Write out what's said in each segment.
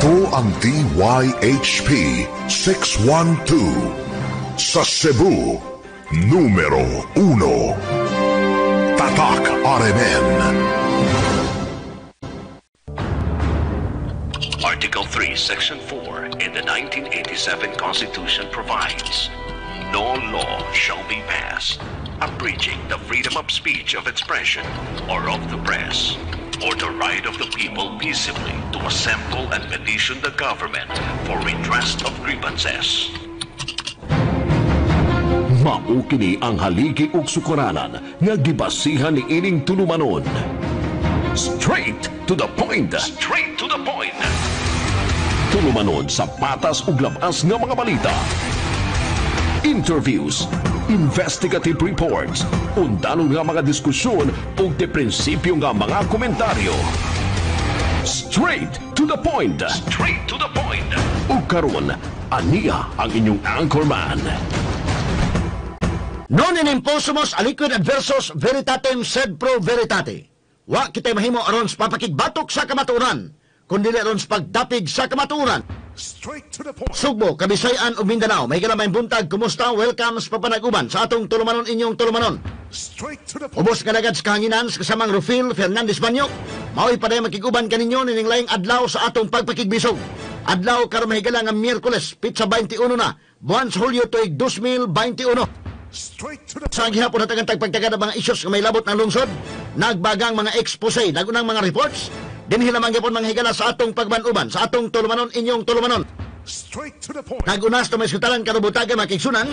Ito ang DYHP 612 sa Cebu, numero 1. Tatak RMN. Article 3, Section 4 in the 1987 Constitution provides, "No law shall be passed abridging the freedom of speech, of expression, or of the press, or the right of the people peaceably to assemble and petition the government for redress of grievances." Mao kini ang haligi ug sukaranan nga gibasihan ni ining tulumanon. Straight to the point. Straight to the point. Tulumanon sa patas ug labas nga mga balita. Interviews, investigative reports, undanon nga mga diskusyon ug de prinsipyo nga mga komentaryo. Straight to the point. Straight to the point. Ug karon, aniya ang inyong anchorman. Non enim possumus aliquid adversus veritatem sed pro veritate. Wa kitay mahimo aron sa papakigbatok sa kamatuoran, kundi aron sa pagdapig sa kamatuoran. Straight to the point. Sugbo, Kabisayan ug Mindanao, may maayong buntag, kumusta? Welcome sa papanag-uban sa atong tulumanon, inyong tulumanon. Straight to the point. Ubos nga nagad sa kahanginan sa kasamang Rufil Fernandez Banyok. Mao'y paday makiguban kaninyo nining laing adlaw sa atong pagpakigbisog. Adlaw karon, mahigala nga Miyerkules, pitsa 21 na, buwan sa Hulyo tuig 2021. Straight to the Sa gihapon hatagan tagpagtaga ng mga isyos nga may labot ng lungsod, nagbagang mga expose, nagunang mga reports, dinhi lamang gyapon, mga higala, sa atong pagban-uban, sa atong tulumanon, inyong tulumanon. Straight to the point. Nagunas na may iskutalan karong buntaga, makigsunan,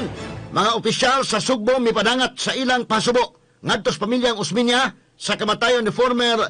mga opisyal sa Sugbo mipadangat sa ilang pasubo ngadto sa pamilyang Osmeña sa kamatayon ni former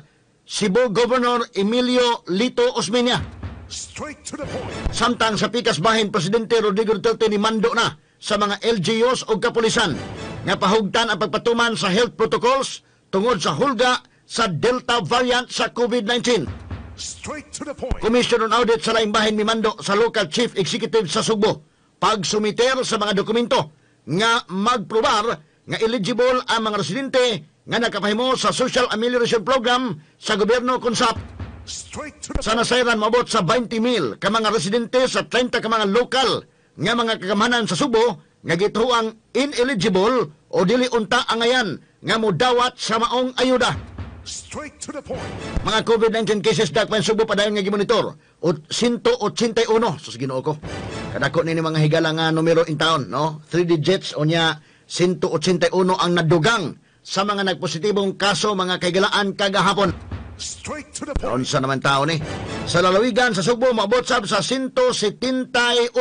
Cebu Governor Emilio Lito Osmeña. Straight to the point. Samtang sa pikas bahin, Presidente Rodrigo Duterte ni mando na sa mga LGUs o kapulisan nga pahugtan ang pagpatuman sa health protocols tungod sa hulga sa Delta variant sa COVID-19. Straight to the point. Commission on Audit sa laing bahin mimando sa local chief executive sa Sugbo pagsumiter sa mga dokumento nga magprobar nga eligible ang mga residente nga nakapahimo sa Social Amelioration Program sa gobyerno kon SAP. Straight to the Sa nasayran, maabot sa 20,000 ka mga residente sa 30 ka mga lokal nga mga kagamhanan sa Sugbo nga gituoang ineligible o dili unta angayan nga modawat sa maong ayuda. Straight to the point. Mga COVID-19 cases dakpan Sugbo padayon nga gimonitor. O 181, sus, Ginoo ko. Kadako nini, mga higala, nga numero in town, no? 3 digits unya 181 ang nadugang sa mga nagpositibong kaso, mga kaigalaan, kagahapon. Straight to the point. Unsa naman tao ni? Sa lalawigan sa Sugbo, maabot sab sa 178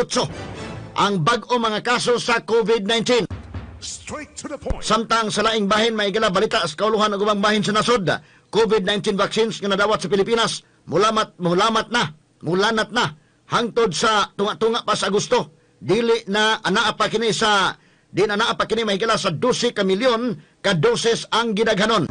ang bag-o mga kaso sa COVID-19. Straight to the point. Samtang sa laing bahin, may gala balita sa kauluhan ug ubang bahin sa nasod. COVID-19 vaccines nga nadawat sa Pilipinas, mulamat na, mulanat na hangtod sa tunga-tunga pa sa Agosto. Dili na anaa pa kini sa di na naa pa kini, mahigala, sa 12 ka milyon ka doses ang gidaghanon.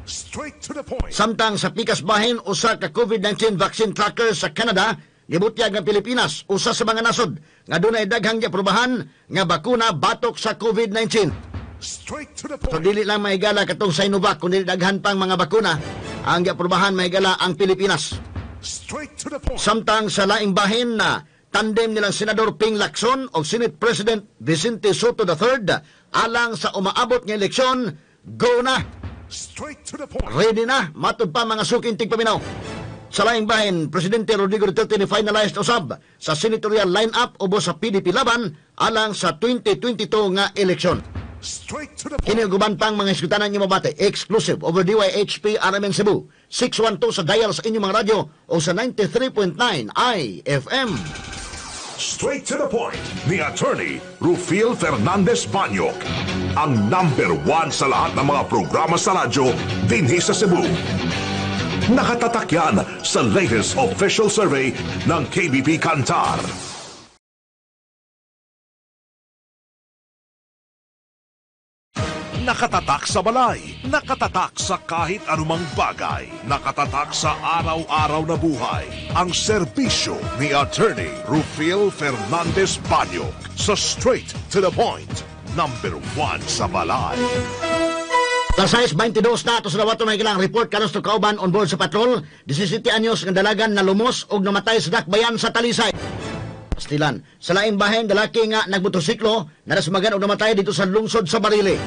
Straight to the point. Samtang sa pikas bahin, usa ka COVID-19 vaccine tracker sa Canada nibutyag ang Pilipinas usa sa mga nasod nga dunay daghang giaprobahan nga bakuna batok sa COVID-19. Straight to the So point. dili lang, mahigala, katong Sinovac kundi daghan pang mga bakuna ang giaprobahan, mahigala, ang Pilipinas. Straight to the point. Samtang sa laing bahin na tandem nilang Senador Ping Lacson o Senate President Vicente Sotto III alang sa umaabot nga eleksyon, go na! Straight to the point. Ready na, matud pa mga suking tigpaminaw. Sa laing bahin, Presidente Rodrigo Duterte ni finalized usab sa senatorial lineup ubos sa PDP Laban alang sa 2022 nga eleksyon. Straight to the point. Kini ug uban pang mga iskutanan niyo mabate exclusive over DYHP RMN Cebu 612 sa dial sa inyong mga radyo o sa 93.9 IFM. Straight to the point ni Attorney Rufil Fernandez Banyok. Ang number one sa lahat ng mga programa sa radyo dinhi sa Cebu. Nakatatak yan sa latest official survey ng KBP Kantar. Nakatatak sa balay, nakatatak sa kahit anumang bagay, nakatatak sa araw-araw na buhay. Ang serbisyo ni Attorney Rufil Fernandez Banyok sa Straight to the Point, number one sa balay. Alas 6:22 na ato sa dawaton, mga higala, ang report kanos to kauban on board sa patrol. 17 anyos nga dalagan na lumos og namatay sa dakbayan sa Talisay. Pastilan. Sa laing bahin, lalaki nga nagmotorsiklo nadasmagan og namatay dito sa lungsod sa Barili.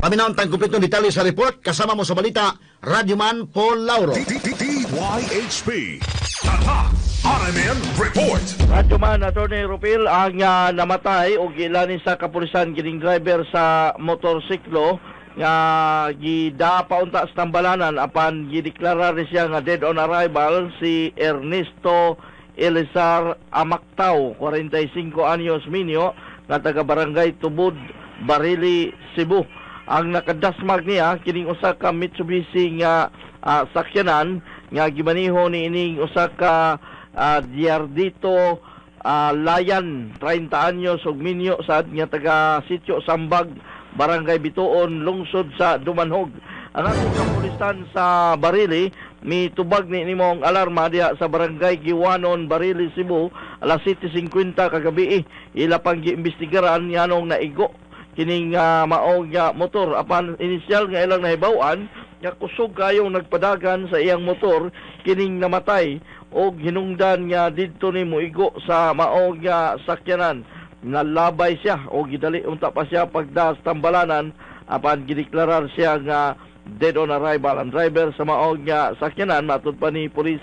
Paminawon tang kumpletong detalye sa report kasama mo sa balita, Radyoman Paul Lauro. DYHP. Tatak RMN Report. Radyoman Attorney Rupil, ang namatay o giilani sa kapulisan kining driver sa motorsiklo nga gida paunta sa tambalanan apan gideklara ni siya nga dead on arrival, si Ernesto Elizar Amactao, 45 anyos minyo, nga taga Barangay Tubod, Barili, Cebu. Ang nakadasmag niya kining usa ka Mitsubishi nga sakyanan nga gimaniho ni ining usa ka Diardito Layan, 30 anyos ug minyo sad, nga taga Sitio Sambag, Barangay Bituon, lungsod sa Dumanhog. Ang atong kapulisan sa Barili mitubag ni nimong alarma diha sa Barangay Giwanon, Barili, Cebu, alas 7:50 kagabi. Ila pang giimbestigaran nganong naigo kining maong motor, apan inisyal nga ilang nahibaw-an nga kusog kayong nagpadagan sa iyang motor kining namatay og hinungdan nga didto ni moigo sa maong nga sakyanan. Nalabay siya o gidali unta pa siya pagda sa tambalanan apan gideklarar siya nga dead on arrival ang driver sa maong nga sakyanan. Matud pa ni Police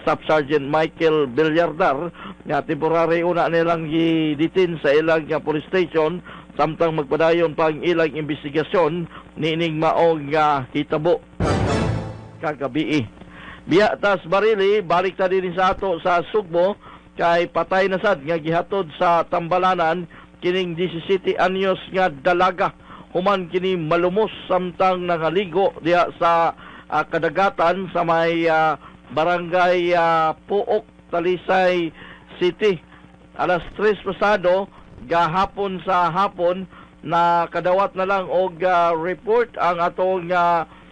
Staff Sergeant Michael Villardar nga temporary una nilang gi-detain sa ilang nga police station samtang magpadayon pa ang ilang investigasyon niining maong nga hitabo kagabi. Biya tas Barili, balik ta din sa ato sa Sugbo kay patay na sad nga gihatod sa tambalanan kining 17 anyos nga dalaga human kini malumos samtang nangaligo diha sa kadagatan sa may Barangay Puok, Talisay City. Alas 3 pasado gahapon sa hapon na kadawat na lang og report ang atong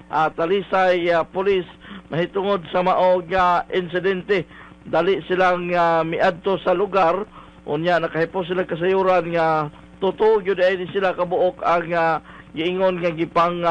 Talisay Police mahitungod sa maog insidente. Dali silang miadto sa lugar, unya nakahipos sila kasayuran nga totoo gyud ay ni sila kabuok ang giingon nga gipang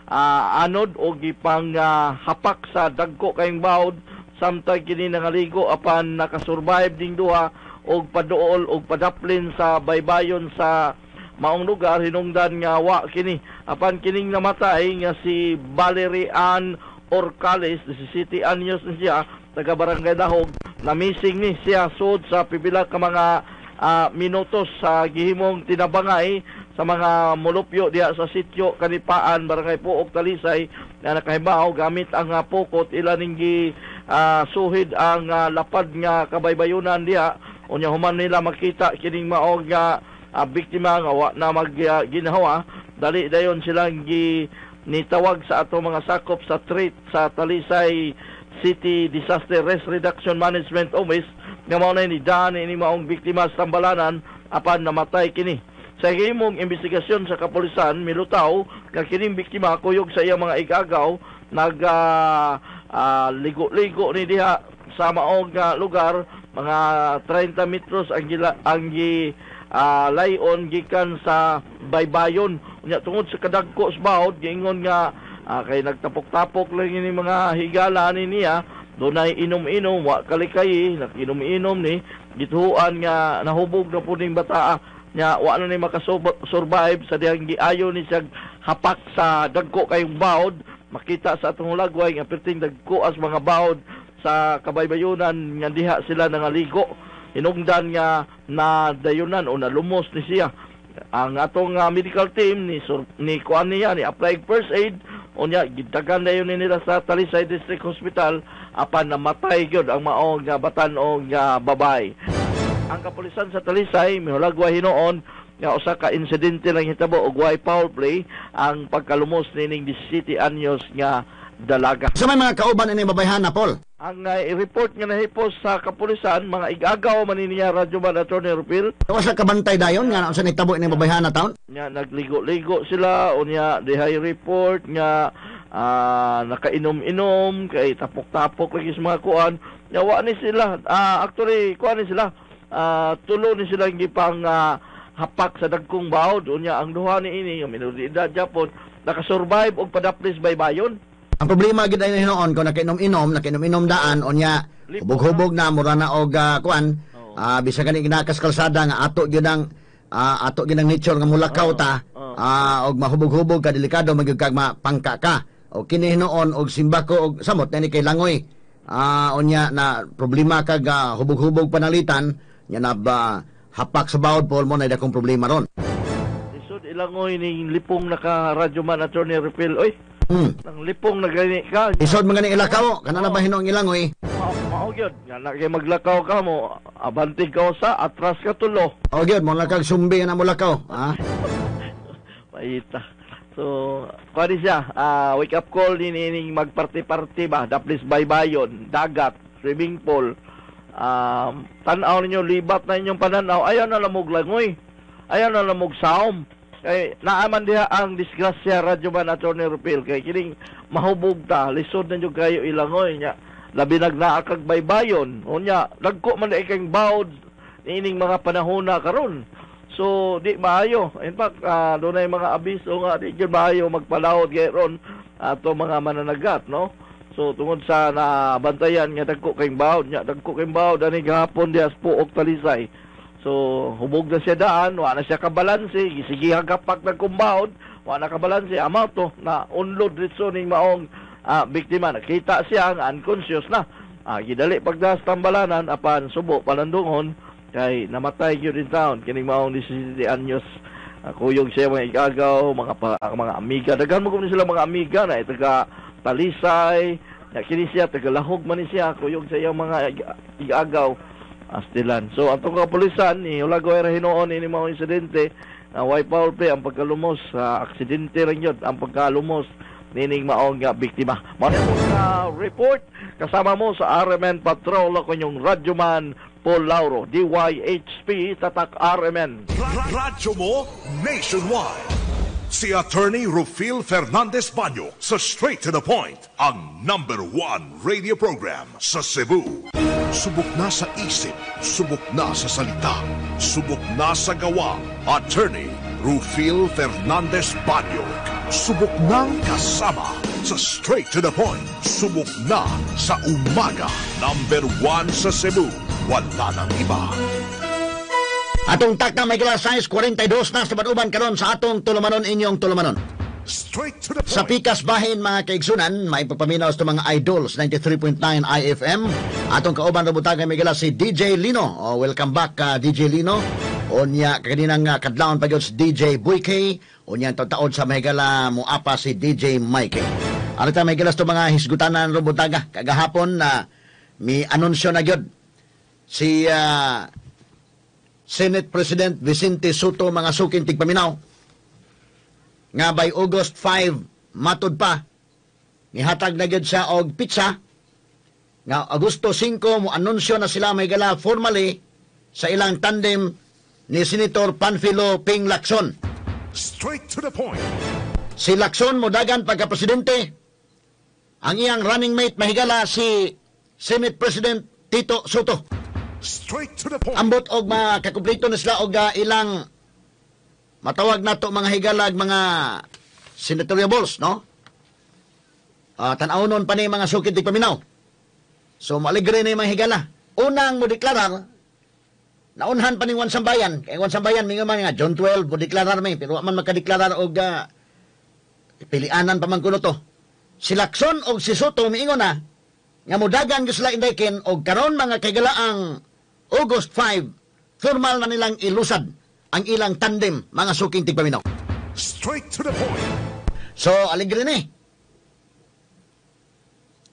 anod o gipang hapak sa dagko kayong bawd samtang kini nangaligo, apan nakasurvive ding duha og paduol og padaplin sa baybayon sa maong lugar. Hinungdan nga wa kini, apan kining namatay nga si Valerie Ann Orcales, 17 anyos ni siya, taga Barangay Dahog, na-missing ni siya sud sa pipila ka mga minutos sa gihimong tinabangay sa mga mulupyo diha sa sitio Kanipaan, Barangay Puok, Talisay, na nakahibaw gamit ang pukot ila ning gi suhid ang lapad nga kabaybayunan diha. Unya human nila makita kining maog nga biktima nga wa na mag ginhawa, dali dayon silang gi nitawag sa ato mga sakop sa treat sa Talisay City Disaster Risk Reduction Management Office nga mao na ni daan ini maong biktima sa tambalanan apan namatay kini. Sa himong investigasyon sa kapulisan, milutaw nga kining biktima kuyog sa iyang mga igagaw nag ligo-ligo ni diha sa maong lugar, mga 30 metros ang gila, ang gi layon gikan sa baybayon. Unya tungod sa kadagko sa bawod, giingon nga kay nagtapok-tapok lang ini mga higala ni niya, dunay inom-inom, wa kalikay, nakinom-inom ni, gituan nga nahubog na po ning bataa nya wa na ni makasurvive sa dihang giayo ni siya hapak sa dagko kayong bawod. Makita sa atong lagway nga perting dagko as mga bawod sa kabaybayunan nga diha sila nangaligo. Hinungdan nga nadayunan o nalumos ni siya. Ang atong medical team ni sur, ni kuan niya ni apply first aid, unya gidagan dayon ni nila sa Talisay District Hospital apan namatay gyud ang maong batan-ong babae. Ang kapulisan sa Talisay mihulagway hinuon nga usa ka insidente lang hitabo og way foul play ang pagkalumos nining 17 anyos nga dalaga. Sa may mga kauban ini babayhan na, Paul? Ang report nga nahipos sa kapulisan, mga igagaw man ni niya, Radyo Man Attorney Rupil. Wa sa kabantay dayon nga unsa nitabo ini babayhan na taon? Nya nagligo-ligo sila, unya dihay report nga nakainom-inom kay tapok-tapok lagi sa mga kuan. Nya wa ni sila, actually kuan ni sila, tulo ni sila gipang hapak sa dagkong bawod. Unya ang duha ni ini nga minor de edad japon. Nakasurvive og padaplis baybayon. Ang problema gid ay hinuon kung nakainom-inom, nakainom-inom daan unya hubog-hubog na, mura na og kuan, bisan gani ginakas kalsada nga ato gyud ang ato gyud ang nature nga mulakaw ta og mahubog-hubog ka, delikado man gyud kag mapangka ka. O kini hinuon og simbako og samot na ni kay langoy. Unya na problema kag hubog-hubog panalitan nya na ba hapak sa bawod po mo na dakong problema ron. Lisod ilangoy ning lipong naka radyo man, Attorney Rufil. Oy, nang lipong na gani ka. Isod man gani ilakaw, kana na ba hinuong ilangoy? Mao mao gyud. Nga na kay maglakaw ka mo, abanti ka sa atras ka tulo. O gyud mo kag sumbi na mulakaw, ha? Paita. So, kuha siya, wake up call ni ning magparty-party ba, daplis baybayon, dagat, swimming pool. Tan-aw ninyo, libat na inyong pananaw, ayaw na lamog langoy. Ayaw na lamog saom. Kay naaman diha ang disgrasya, radyo man, Attorney Rupil, kay kining mahubog ta, lisod na nyo kayo ilangoy nya. Labi nag kag baybayon. Unya, dagko man kay bawd niining mga panahona karon. So di maayo. In fact, dunay mga abiso nga di gyud maayo magpalawod kay ron ato mga mananagat, no? So tungod sa nabantayan nga dagko kay bawd nya, dagko kay bawd ani gahapon diha sa Pook, Talisay. So hubog na siya daan, wa na siya kabalanse, gisigihang kapak nagkumbawd, wa na kabalanse, amaw to na unlod ditso ning maong biktima. Nakita siya nga unconscious na. Gidali pagdas tambalanan apan subo palandungon kay namatay gyud in town kining maong 17 anyos. Kuyog siya mga igagaw, mga pa, mga amiga. Daghan mo sila mga amiga na taga Talisay, ya kini siya taga Lahog man ni siya, kuyog sa iyang mga igagaw. Astilan. So atong kapulisan ni Hulagoy ra hinuon ini mga insidente na way foul play ang pagkalumos sa aksidente rin yun ang pagkalumos nining maong nga biktima. Mao na report kasama mo sa RMN Patrol, ako inyong radyoman Paul Lauro, DYHP Tatak RMN. Radyo mo nationwide. Si Attorney Rufil Fernandez Banyo sa Straight to the Point, ang number one radio program sa Cebu. Subok na sa isip, subok na sa salita, subok na sa gawa. Attorney Rufil Fernandez Banyo. Subok nang kasama sa Straight to the Point. Subok na sa umaga. Number one sa Cebu. Wala nang iba. Atong takna may kila 6:42 na sa uban karon sa atong tulumanon, inyong tulumanon. Straight to the point. Sa pikas bahin, mga kaigsunan, may pagpaminaw sa mga idols 93.9 IFM. Atong kauban rabutagan may gala si DJ Lino. Oh, welcome back, DJ Lino. Unya kaninang kadlawon pa gyud si DJ Boyke. Unya taod sa mahigala muapa si DJ Mikey. Arita may gala sa mga hisgutanan robutaga kagahapon na mi anunsyo na gyud si Senate President Vicente Sotto, mga suking tigpaminaw, nga by August 5 matud pa nihatag na gyud siya og pitsa nga Agosto 5 mo anunsyo na sila may gala formally sa ilang tandem ni Senator Panfilo Ping Lacson. Straight to the point. Si Lacson modagan pagka-presidente, ang iyang running mate mahigala si Senate President Tito Sotto. Straight to the point. Ambot og makakumpleto na sila og ilang matawag nato mga higalag mga senatorial balls, no? Tan-aw nun pa ni mga sukid di paminaw. So maaligre na yung mga higala. Unang mo deklarar, naunhan pa ni Juan Sambayan. Kay Juan Sambayan, mingon man nga, June 12, mo deklarar may, pero wa man makadeklarar og pilianan pa man kuno to. Si Lacson og si Sotto miingon na, nga mudagan gyud sila indaykin og karon mga kagalaang August 5, formal na nilang ilusad ang ilang tandem, mga suking tigpaminaw. Straight to the point. So, aligre ni.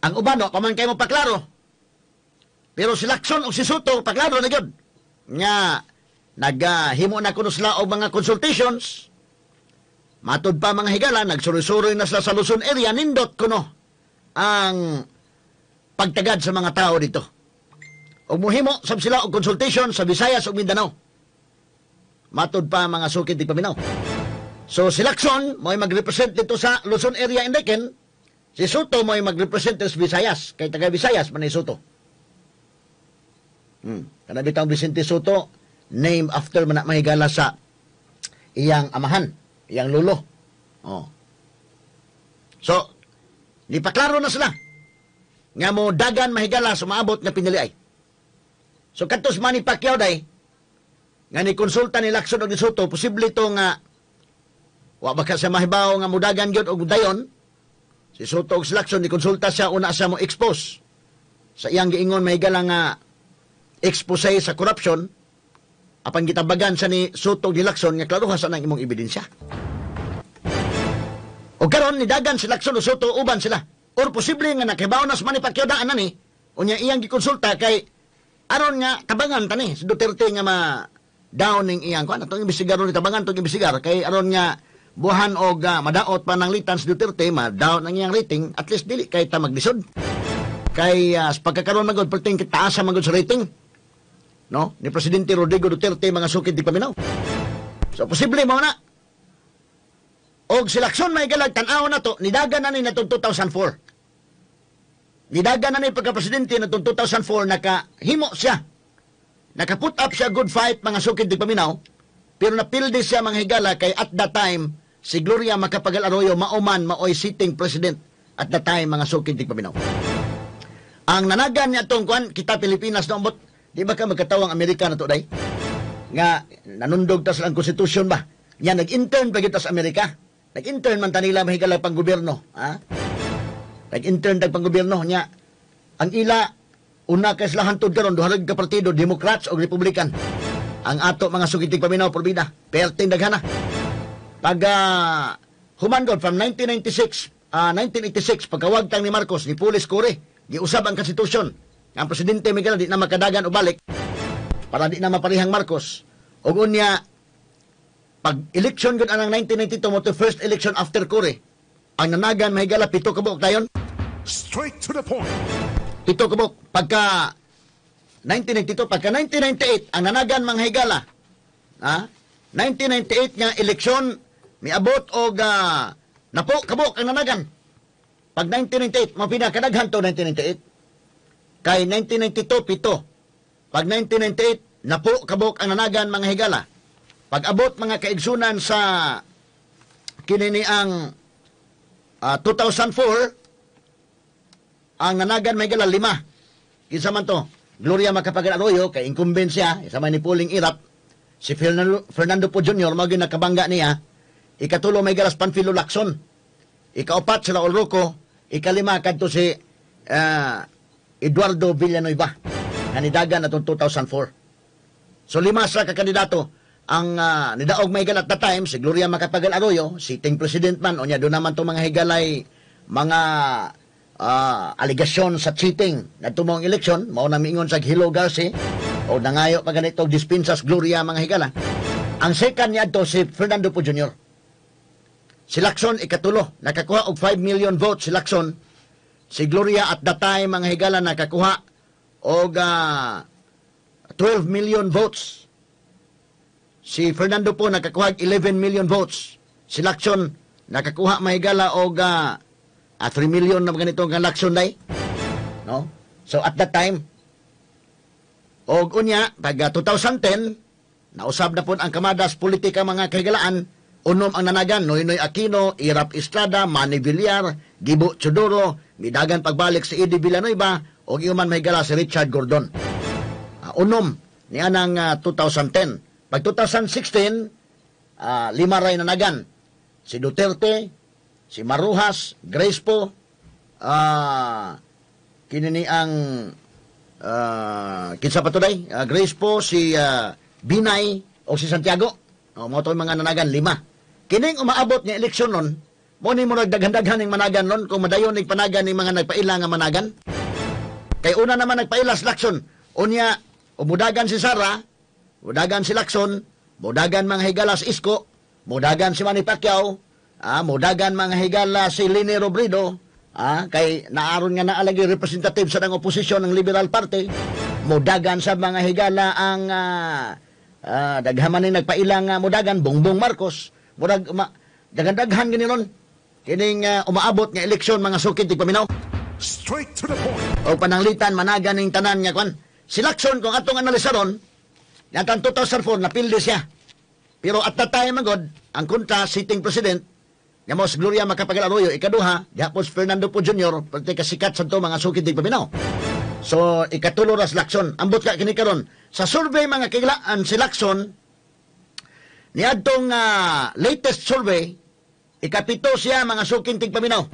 Ang uban, no, paman kayo mo paklaro. Pero si Lacson o si Sotto, paklaro na yun. Nga, naghimo na kuno sila og mga consultations. Matod pa mga higala, nagsuroy-suroy na sila sa Luzon area, nindot kuno ang pagtagad sa mga tao dito. Og muhimo sab sila og consultation sa Visayas ug Mindanao. Matod pa mga sukid di paminaw. So si Lacson mo'y magrepresent dito sa Luzon area indeken, si Sotto mo'y magrepresent sa Visayas, kay taga Visayas man ni Sotto. Kana bitang Vicente Sotto, name after man na mahigala sa iyang amahan, iyang lolo. Oh. So, nipaklaro na sila nga mo dagan mahigala sa maabot nga piniliay. So kadto si Manny Pacquiao day nga ni konsulta ni Lacson og ni Sotto, posible to nga wa ba ka sa mahibaw nga mudagan gyud og dayon si Sotto og si Lacson. Ni konsulta siya, una siya mo expose sa iyang giingon mahigala nga expose sa corruption, apan gitabagan sa ni Sotto og ni Lacson nga klaroha sa nang imong ebidensya. O karon nidagan si Lacson o Sotto, uban sila. Or posible nga nakibaw na sa Manny Pacquiao daan na ni, unya iyang gikonsulta kay aron nga tabangan tani si Duterte nga ma down ning iyang kuan atong imbestigar ni tabangan tong imbestigar kay aron nga buhan og madaot pa ng litan si Duterte, ma-down ang iyang rating, at least dili kay ta maglisod. Kay sa pagkakaroon magod perting taas magod sa rating, no, ni Presidente Rodrigo Duterte, mga sukid di paminaw. So posible mao na. Og si Lacson may galag tan-aw na to, nidagan na ni natong 2004. Nidagan na ni pagka-presidente natong 2004, nakahimo siya. Naka-put up siya good fight, mga sukid di paminaw, pero napildi siya, mga higala, kay at that time si Gloria Macapagal Arroyo mauman maoy sitting president at that time, mga sukid di paminaw. Ang nanagan niya atong kuan kita Pilipinas no, ambot di ba ka magkatawang Amerika na to day? Nga nanundog ta sa ang konstitusyon ba? Nya nag-intern pa gyud ta sa Amerika. Nag-intern man tanila mahigala pang gobyerno, ha? Nag-intern tag pang gobyerno nya. Ang ila una kay sila hantod karon duha ka partido, Democrats o Republican. Ang ato, mga sugitig paminaw, porbida, perting daghana. Pag human god from 1996, 1986 pagkawagtang ni Marcos ni Pulis Kore, giusab ang konstitusyon. Ang presidente Miguel di na makadagan o balik para di na maparihang Marcos. Og unya pag election gud anang 1992 mo to first election after Kore. Ang nanagan mahigala 7 ka buok dayon. Straight to the point. 7 ka buok pagka 1992. Pagka 1998 ang nanagan, mga higala. Ha? 1998 nga eleksyon miabot og 10 ka buok ang nanagan. Pag 1998 mo pinakadaghan to 1998. Kay 1992 7. Pag 1998 10 ka buok ang nanagan, mga higala. Pag abot, mga kaigsunan, sa kinini ang 2004, ang nanagan may gala 5. Kinsa man to? Gloria Macapagal Arroyo kay incumbent siya, isa man ni Puling Erap. Si Fernando Poe Jr. mao gyud nakabangga niya. Ikatulo may galas Panfilo Lacson. Ikaupat si Raul Roco, ikalima kadto si Eduardo Villanueva nga nidagan atong 2004. So 5 sa ka kandidato ang nidaog may at that time, si Gloria Macapagal Arroyo, sitting president man, unya doon naman to mga higalay mga aligasyon sa cheating na tumong eleksyon, mao na miingon sa Hilo Garci o nangayo pa ganito dispensas Gloria, mga higala. Ang second niya to si Fernando Poe Jr. Si Lacson ikatulo, nakakuha og 5 million votes si Lacson. Si Gloria at that time, mga higala, nakakuha og 12 million votes. Si Fernando Poe nakakuha og 11 million votes. Si Lacson nakakuha mahigala og 3 million na ganito ang Lacson day. No? So at that time og unya pag 2010 nausab na pud ang kamadas politika, mga kahigalaan, 6 ang nanagan: Noynoy Aquino, Erap Estrada, Manny Villar, Gibo Teodoro, midagan pagbalik si Eddie Villanueva og iuman mahigala si Richard Gordon. 6 niya ng 2010. Pag 2016, 5 ray nanagan. Si Duterte, si Mar Roxas, Grace Poe, kinini ang kinsa pa to day? Grace Poe, si Binay o si Santiago. O, mo to mga nanagan, 5. Kining umaabot nga eleksyon nun, mo ni mo nagdaghan-daghan ning managan nun kung madayon ning panagan ning mga nagpaila nga managan. Kay una naman nagpaila si Lacson. Unya, umudagan si Sara, mudagan si Lacson, mudagan mga higala si Isko, mudagan si Manny Pacquiao, mudagan mga higala si Leni Robredo, kay naaron nga naalagi representative sa nang oposisyon ng Liberal Party, mudagan sa mga higala ang daghaman ni nagpailang mudagan, Bongbong Marcos, murag daghan-daghan gini ron kining umaabot nga eleksyon, mga sukid tigpaminaw. Straight to the point. O pananglitan managan ning tanan nga kwan. Si Lacson kung atong analisaron, yatang 2004 napildi siya. Pero at that time magod, ang kontra sitting president Nya mo si Gloria Macapagal Arroyo ikaduha, gihapon si Fernando Poe Jr., pati kasikat sa to mga suki tigpaminaw. So ikatulo ra si Lacson. Ambot ka kini karon sa survey, mga kahigalaan, si Lacson niadtong latest survey, ikapito siya, mga suking tigpaminaw.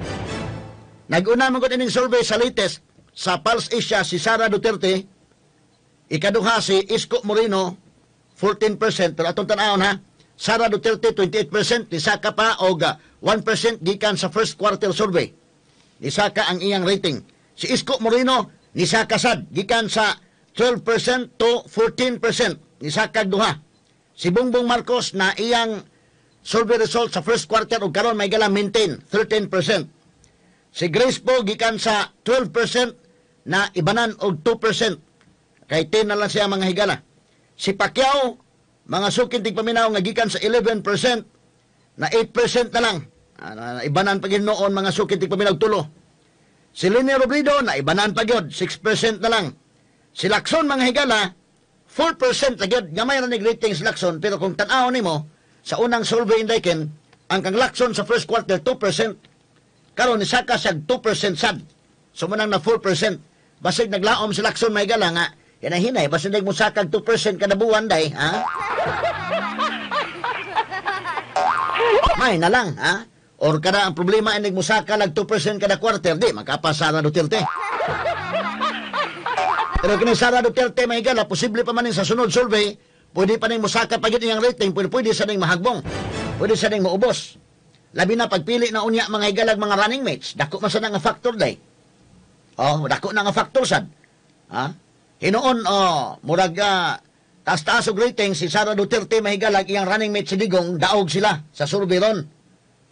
Nag-una man gud ining survey sa latest sa Pulse Asia, si Sara Duterte ikaduha, si Isko Moreno 14%, pero atong tan-awon ha. Sara Duterte 28%, nisaka pa og 1% gikan sa first quarter survey. Nisaka ang iyang rating. Si Isko Moreno nisaka sad gikan sa 12% to 14%. Nisaka duha. Si Bongbong Marcos na iyang survey result sa first quarter og karon may gala maintain 13%. Si Grace Poe gikan sa 12% na ibanan og 2%. Kay 10 na lang siya, mga higala. Si Pacquiao, mga suking tigpaminaw, nga gikan sa 11% na 8% na lang. Ah, ibanan pa gyud noon, mga suking tigpaminaw, tulo. Si Leni Robredo na ibanan pa gyud, 6% na lang. Si Lacson, mga higala, 4% na gyud. Gamay ra nig rating si Lacson, pero kung tan-aw nimo sa unang survey indayken, ang kang Lacson sa first quarter 2%. Karon nisaka siya 2% sad. So manang na 4%. Basig naglaom si Lacson, may higala, nga hinahinay, basig nagmusakag 2% kada buwan day, ha? May na lang, ha? Or kada ang problema ay nagmusaka lag 2% kada quarter, di makapa Sara Duterte. Pero kini Sara Duterte, may higala, posible pa man sa sunod survey, pwede pa ning musaka pa gyud iyang rating, pwede sa ning mahagbong. Pwede sa ning maubos. Labi na pagpili na unya, mga higalag, mga running mates, dako man sa nga factor day. Oh, dako na nga factor sad. Ha? Hinuon, oh, murag taas-taas og rating si Sara Duterte, mahigalag, iyang running mate si Digong, daog sila sa survey ron.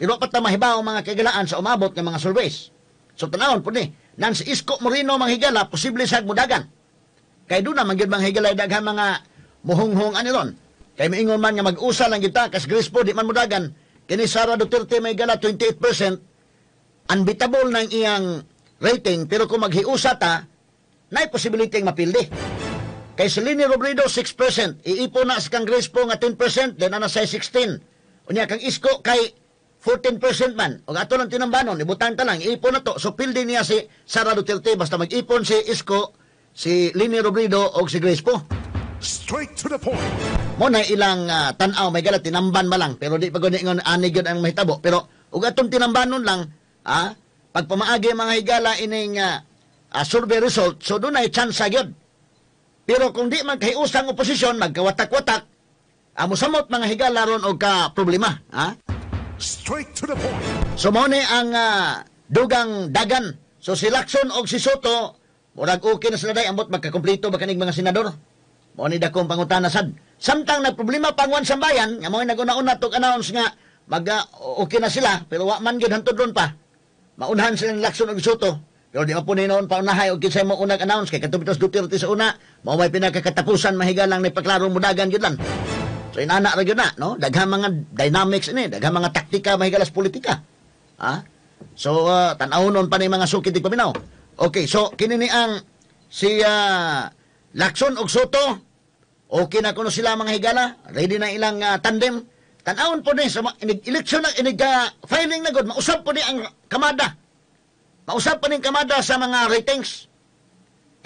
Pero pa ta mahibaw, mga kagalaan, sa umabot ng mga surveys. So tanawon po ni, nan si Isko Moreno, mga higala, posible sa mudagan. Kay doon na man gyud, mga higala, daghan mga muhunghong ani ron. Kay miingon man nga mag-usa lang kita kas Grace Poe di man mudagan. Kini Sara Duterte may gala 28%, unbeatable ng iyang rating, pero kung maghiusa ta, naay possibility nga mapildi. Kay si Leni Robredo 6%, iipon na sa kang Grace Poe nga 10%, then ana say 16. Unya kang Isko kay 14% man. Og ato lang tinambanon, ibutang ta lang, iipon na to. So pildi niya si Sara Duterte basta mag-ipon si Isko, si Leni Robredo og si Grace Poe. Straight to the point. Mo na ilang tan-aw may gala, tinamban ba lang, pero di pa gani ingon ani gyud ang mahitabo, pero ug atong tinambanon lang pagpamaagi, mga higala, ining survey result, so dunay chance gyud. Pero kung di man kahiusang oposisyon magkawatak-watak, mosamot, mga higala, ron og ka problema, ha. Straight to the point. So mao ni ang dugang dagan. So si Lacson og si Sotto murag okay na sila day, ambot magkakumpleto ba kaning mga senador? Mao ni dakong pangutana sad. Samtang nagproblema pa ang 1Sambayan nga mao naguna-una tog announce nga mag okay na sila, pero wa man gyud hantod ron pa. Maunhan sila ni Lacson og Sotto. Pero di man po ni noon paunahay og kinsay mo unag announce kay kadto bitos Duterte sa una, mao may pinakakatapusan mahigalang ni paklarong mudagan gyud lang. So inana ra gyud na, no? Daghang mga dynamics ini, daghang mga taktika mahigalas politika. Ha? So tan-awnon pa ni mga suki tigpaminaw. Okay, so kini ni ang si Lacson og Sotto, okay na kuno sila, mga higala, ready na ilang tandem. Tan-awon po ni sa inig eleksyon na inig filing na gud, mausab po ni ang kamada. Mausab pa ning kamada sa mga ratings.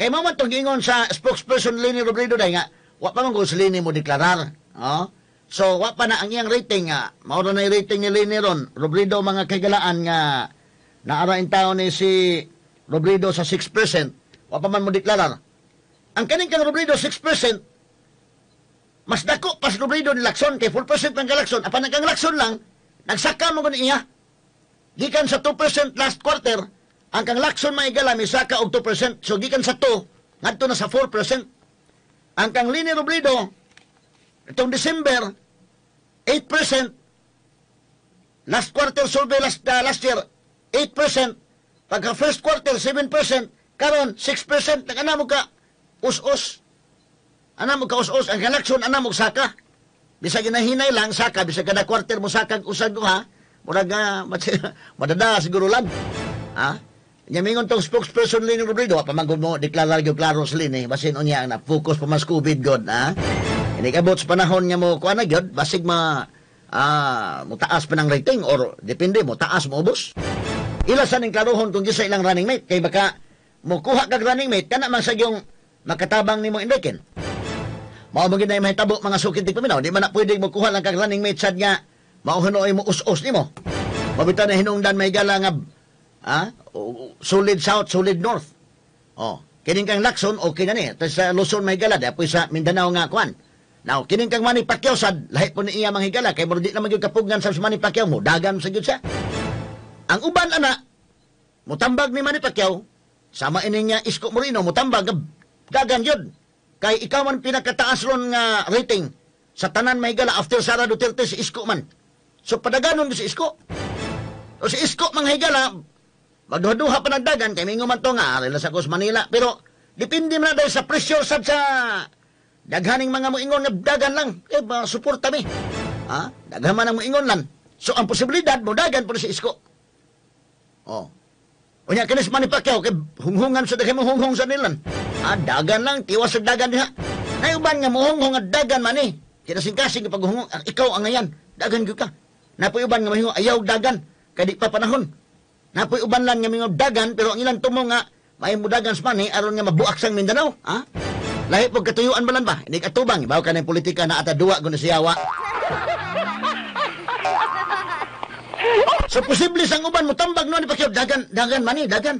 Kay mao man tong giingon sa spokesperson Leni Robredo day nga wa pa man gud si Leni mo deklarar. Oh? So wa pa na ang iyang rating nga mao ra na yung rating ni Leni ron. Robredo, mga kahigalaan, nga naara in taon ni si Robredo sa 6%, wa pa man mo deklarar. Ang kaning kang Robredo 6%, mas dako pa si Robredo ni Lacson kay 4% ang Lacson. Apan ang kang Lacson lang nagsaka mo gud iya. Gikan sa 2% last quarter, ang kang Lacson maigala misaka og 2%. So gikan sa 2 ngadto na sa 4%. Ang kang Leni Robredo itong December 8%, last quarter survey last year 8%, pagka first quarter 7%, karon 6%. Nag mo ka us-us. Ana mo ka us-us ang Lacson, ana mo saka. Bisag ginahinay lang saka, bisag kada quarter mo saka usag duha, murag madada siguro lang. Ha? Nya mingon tong spokesperson Leni Robredo, pa man gud mo deklarar gyud klaro sa Leni, basin unya na focus pa mas COVID god, ha. Ini kabot sa panahon nga mo kuan na gyud, basig ma Mutaas pa ng rating or depende mo taas mo ubos. Ila sa ning klarohon kung kinsa ilang running mate, kay baka mokuha kag running mate kana man sa yung makatabang nimo indekin. Mao man gyud na mahitabo, mga suki tigpaminaw, di man na pwede mokuha lang kag running mate sad nga mao ay mo us-us nimo. Mabita na hinungdan may gala nga solid south, solid north. Oh, kining kang Lacson okay na ni. Tas sa Luzon may gala, di sa Mindanao nga kuan. Now, kining kang Manny Pacquiao sad, lahi po ni iya manghigala kay murag di naman gyud kapugnan sa Manny Pacquiao mo, dagan sa gyud siya. Ang uban ana mutambag ni Manny Pacquiao sama ini nga Isko Moreno mutambag dagan gyud. Kay ikaw man pinakataas ron nga rating sa tanan may gala after Sara Duterte si Isko man. So padaganon si Isko. O si Isko manghigala magduha-duha pa nagdagan kay mingo man to nga ari sa Cos Manila, pero depende man na dahil sa pressure sad sa daghaning mga moingon nga dagan lang eh ba suporta mi. Ha? Daghan man ang moingon lang. So ang posibilidad mo dagan po si Isko. Oh. Unya kinis Manny Pacquiao kay hunghungan sa daghan mo hunghong sa nilan. Ah, dagan lang tiwas sa dagan diha. Nayuban nga mohunghong nga dagan man ni. Kinasing-kasing pag hunghong ikaw ang ngayan, dagan gyud ka. Napoy uban nga mahingo ayaw dagan kay di pa panahon. Napoy uban lang nga mingo dagan pero ang ilang tumo nga may mudagan sa Manny aron nga mabuak sang Mindanao, ha? Lahi pag katuyuan ba lang ba? Hindi katubang. Ibaw ka ng politika na ata duwa guna siyawa. So posible sang uban mutambag no ni Pacquiao dagan dagan mani dagan.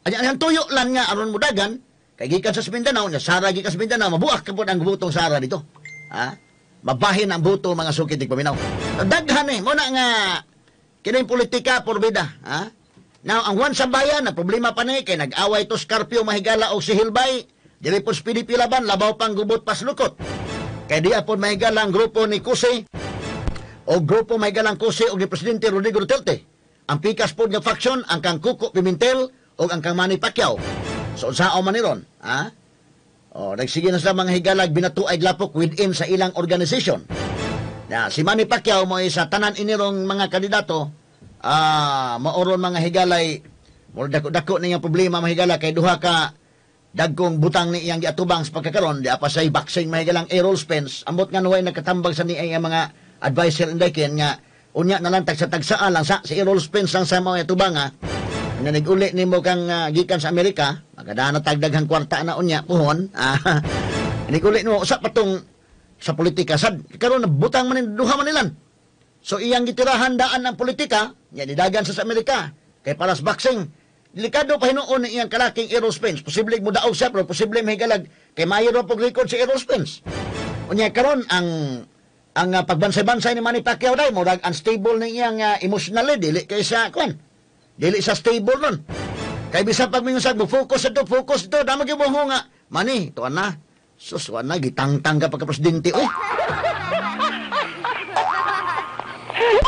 Anya ang tuyo lang nga aron mo dagan kay gikan sa Mindanao nya Sara gikan sa Mindanao mabuak ka pud ang butong Sara dito. Ha? Mabahin ang buto mga suki tigpaminaw. Daghan eh mo na nga kining politika porbida, ha? Now ang Juan sa bayan na problema pa ni kay nag-away to Scarpio mahigala og si Hilbay. Dili po sa PDP laban, labaw pang gubot paslukot. Kay di apon mahigala ang grupo ni Cusi o grupo mahigala ang Cusi o ni Presidente Rodrigo Duterte. Ang pikas po nga faction, ang kang Kuko Pimentel o ang kang Manny Pacquiao. So, sao man ni ron, ha? O, nagsige na sila mga higalag binatuay lapok within sa ilang organization. Na, si Manny Pacquiao mo sa tanan inirong mga kandidato, maoron mga higalay, dako-dako niyang problema mga higala kay duha ka dagkong butang ni iyang giatubang sa pagkakaron, di apa say boxing mahigalang Errol Spence, ambot nga nuway nagkatambag sa niya ang mga advisor indaken nga unya na lang tagsa-tagsaan lang sa si Errol Spence lang sa mga atubang ha. Nga nag-uli nimo kang gikan sa Amerika, magadana tagdaghang kwarta na unya puhon. Nag-uli nimo usa pa tong sa politika sad karon butang man duha man nilan. So iyang gitirahan daan ang politika, nya didagan sa Amerika kay para sa boxing. Delikado pa hinuon ni iyang kalaking Errol Spence. Posible mo daog siya, pero posible mahigalag kay mayo ra pog record si Errol Spence. Unya karon ang pagbansay-bansay ni Manny Pacquiao day murag unstable ni iyang emotionally, dili kay sa kwan. Dili sa stable nun. Kay bisan pag mingon sa focus ito, focus ito, damo gyud mo nga Manny, tuan na. Sus, tuan na gitangtang ka pagka presidente oy.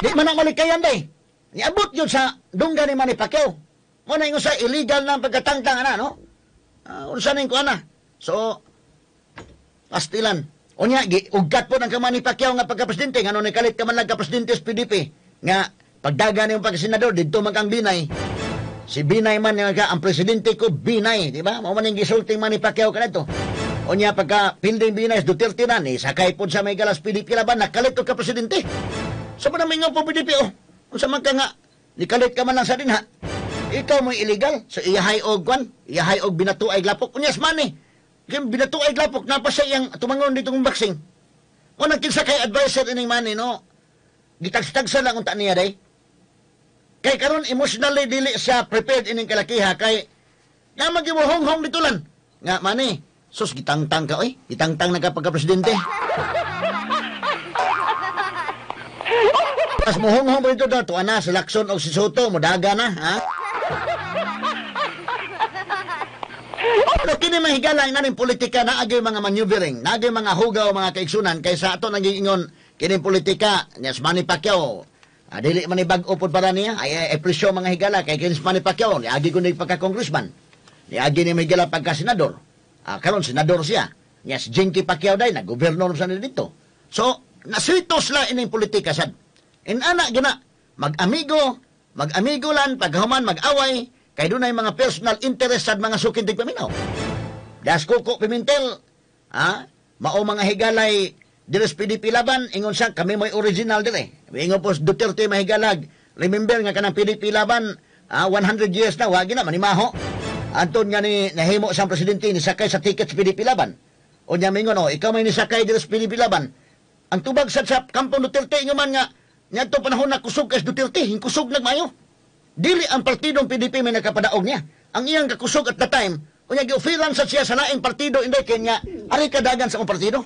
Di man ang malikayan day. Niabot yun sa dunggan ni Manny Pacquiao. Mo na ingon sa illegal na pagkatangtang ana, no? Unsa ning kuan na? So pastilan. Unya ugkat po ng kang Manny Pacquiao nga pagka-presidente ngano ni kalit ka man lang ka presidente sa PDP nga pagdaga niyong pagka-senador didto man kang Binay. Si Binay man nga ang presidente ko Binay, di ba? Mao man ning gisulting Manny Pacquiao kadto. Unya pagka pilding Binay Duterte na ni sakay pod sa may galas PDP laban nakalit ka presidente. So man mingon po PDP oh. Unsa man ka nga nikalit ka man lang sa dinha. Ikaw mo'y illegal. So iyahay og kwan, iyahay og binatuay lapok. Unya man eh. Binatuay lapok na pa siya iyang tumangon dito kong boxing. O nagkinsa kay advisor ining Manny, no? Gitagstagsa lang unta niya day. Kay karon emotionally dili siya prepared ining kalakiha kay nga magiwahonghong dito lan. Nga Manny, sus gitangtang ka oy, gitangtang na ka pagka-presidente. Pas mohonghong pa dito daw, tuwa na si Lacson o si Soto, mudaga na, ha? Pero kini mahigala ang naning politika na agay mga maneuvering, na agay mga hugaw mga kaigsunan kaysa ato naging ingon kining politika niya si Manny Pacquiao. Dili man ni bag-o pod para niya, ay presyo mga higala kay kini si Manny Pacquiao, niagi ko ni pagka-congressman. Niagi ni mahigala pagka-senador. Karon senador siya. Niya si Jinky Pacquiao day nag-gobernador sa dito. So nasitos la ining politika sad. Inana gina mag-amigo, mag-amigo lan paghuman mag-away kay dunay mga personal interest sad mga sukin tigpaminaw. Das Kuko Pimentel, ha? Mao mga higalay Diri sa PDP Laban, ingon siya, kami mo'y original dire. Ingon po Duterte, mahigalag. Remember nga kanang PDP Laban, 100 years na, wagi na, manimaho. Anton nga ni nahimo siyang presidente, nisakay sa ticket sa PDP Laban. O niya mingon, oh, ikaw may nisakay diri sa PDP Laban. Ang tubag sa kampong Duterte, ingon man nga, niadto panahon na kusog kay Duterte, kusog nagmayo. Dili ang partidong PDP may nakapadaog niya. Ang iyang kakusog at the time, unya gi-offeran sa siya sa laing partido, hindi kaya nga, ari kadagan sa akong partido.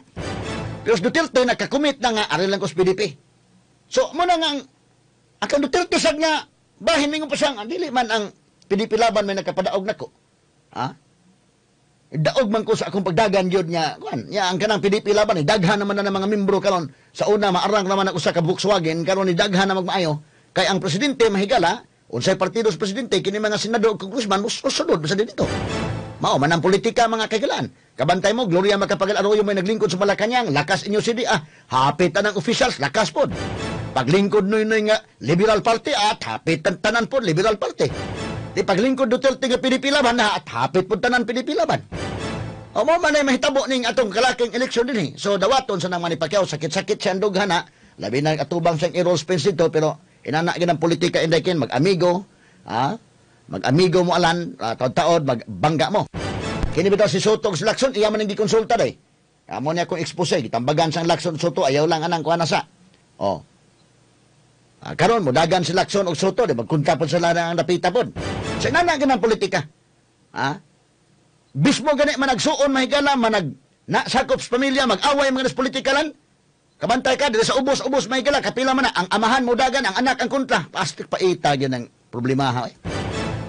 Pero si Duterte nakakumit na nga, ari lang ko sa PDP. So, muna nga, ang Duterte sad nga, bahin mingon pa siyang, dili man ang PDP Laban may nakapadaog nako. Ha? Daog man ko sa akong pagdagan yun niya, kuan, niya ang kanang PDP Laban, daghan naman na ng mga membro karon. Sa una, maarang naman ako sa ka Volkswagen, karon ni daghan na magmaayo. Kay ang presidente mahigala, unsay partido sa presidente, kini mga senador o congressman, musunod sa dito. Mao man ang politika mga kaigalaan. Kabantay mo, Gloria Macapagal Arroyo may naglingkod sa Malacañang, lakas inyo si ah, hapit ang officials, lakas pod. Paglingkod noy-noy nga Liberal Party at hapit ang tanan pod Liberal Party. Di paglingkod Duterte nga PDP Laban na at hapit pod tanan PDP Laban. O mo man ay mahitabo ning atong kalaking eleksyon din eh. So dawaton sa nang Manny Pacquiao, sakit-sakit siya ang dughana, labi na atubang siyang Errol Spence dito, pero inana gyud ang politika inday kin mag-amigo, ha? Mag-amigo mo alan, taod-taod, magbangga mo. Kini bitaw si Sotto ug si Lacson, iya man ang gikonsulta day. Amo niya akong expose, gitambagan sang Lacson Sotto, ayaw lang anang kuha na sa. Oh. Karon mo dagan si Lacson og Sotto, di magkunta pod sila ang dapita pod. Sa inana gyud ang politika. Ha? Bismo gani managsuon mahigala manag na sakop sa pamilya mag-away mga nas politikalan. Kabantay ka diri sa ubos-ubos mahigala kapila man na ang amahan mo dagan ang anak ang kontra. Pastik paita gyud ang problema ha. Eh.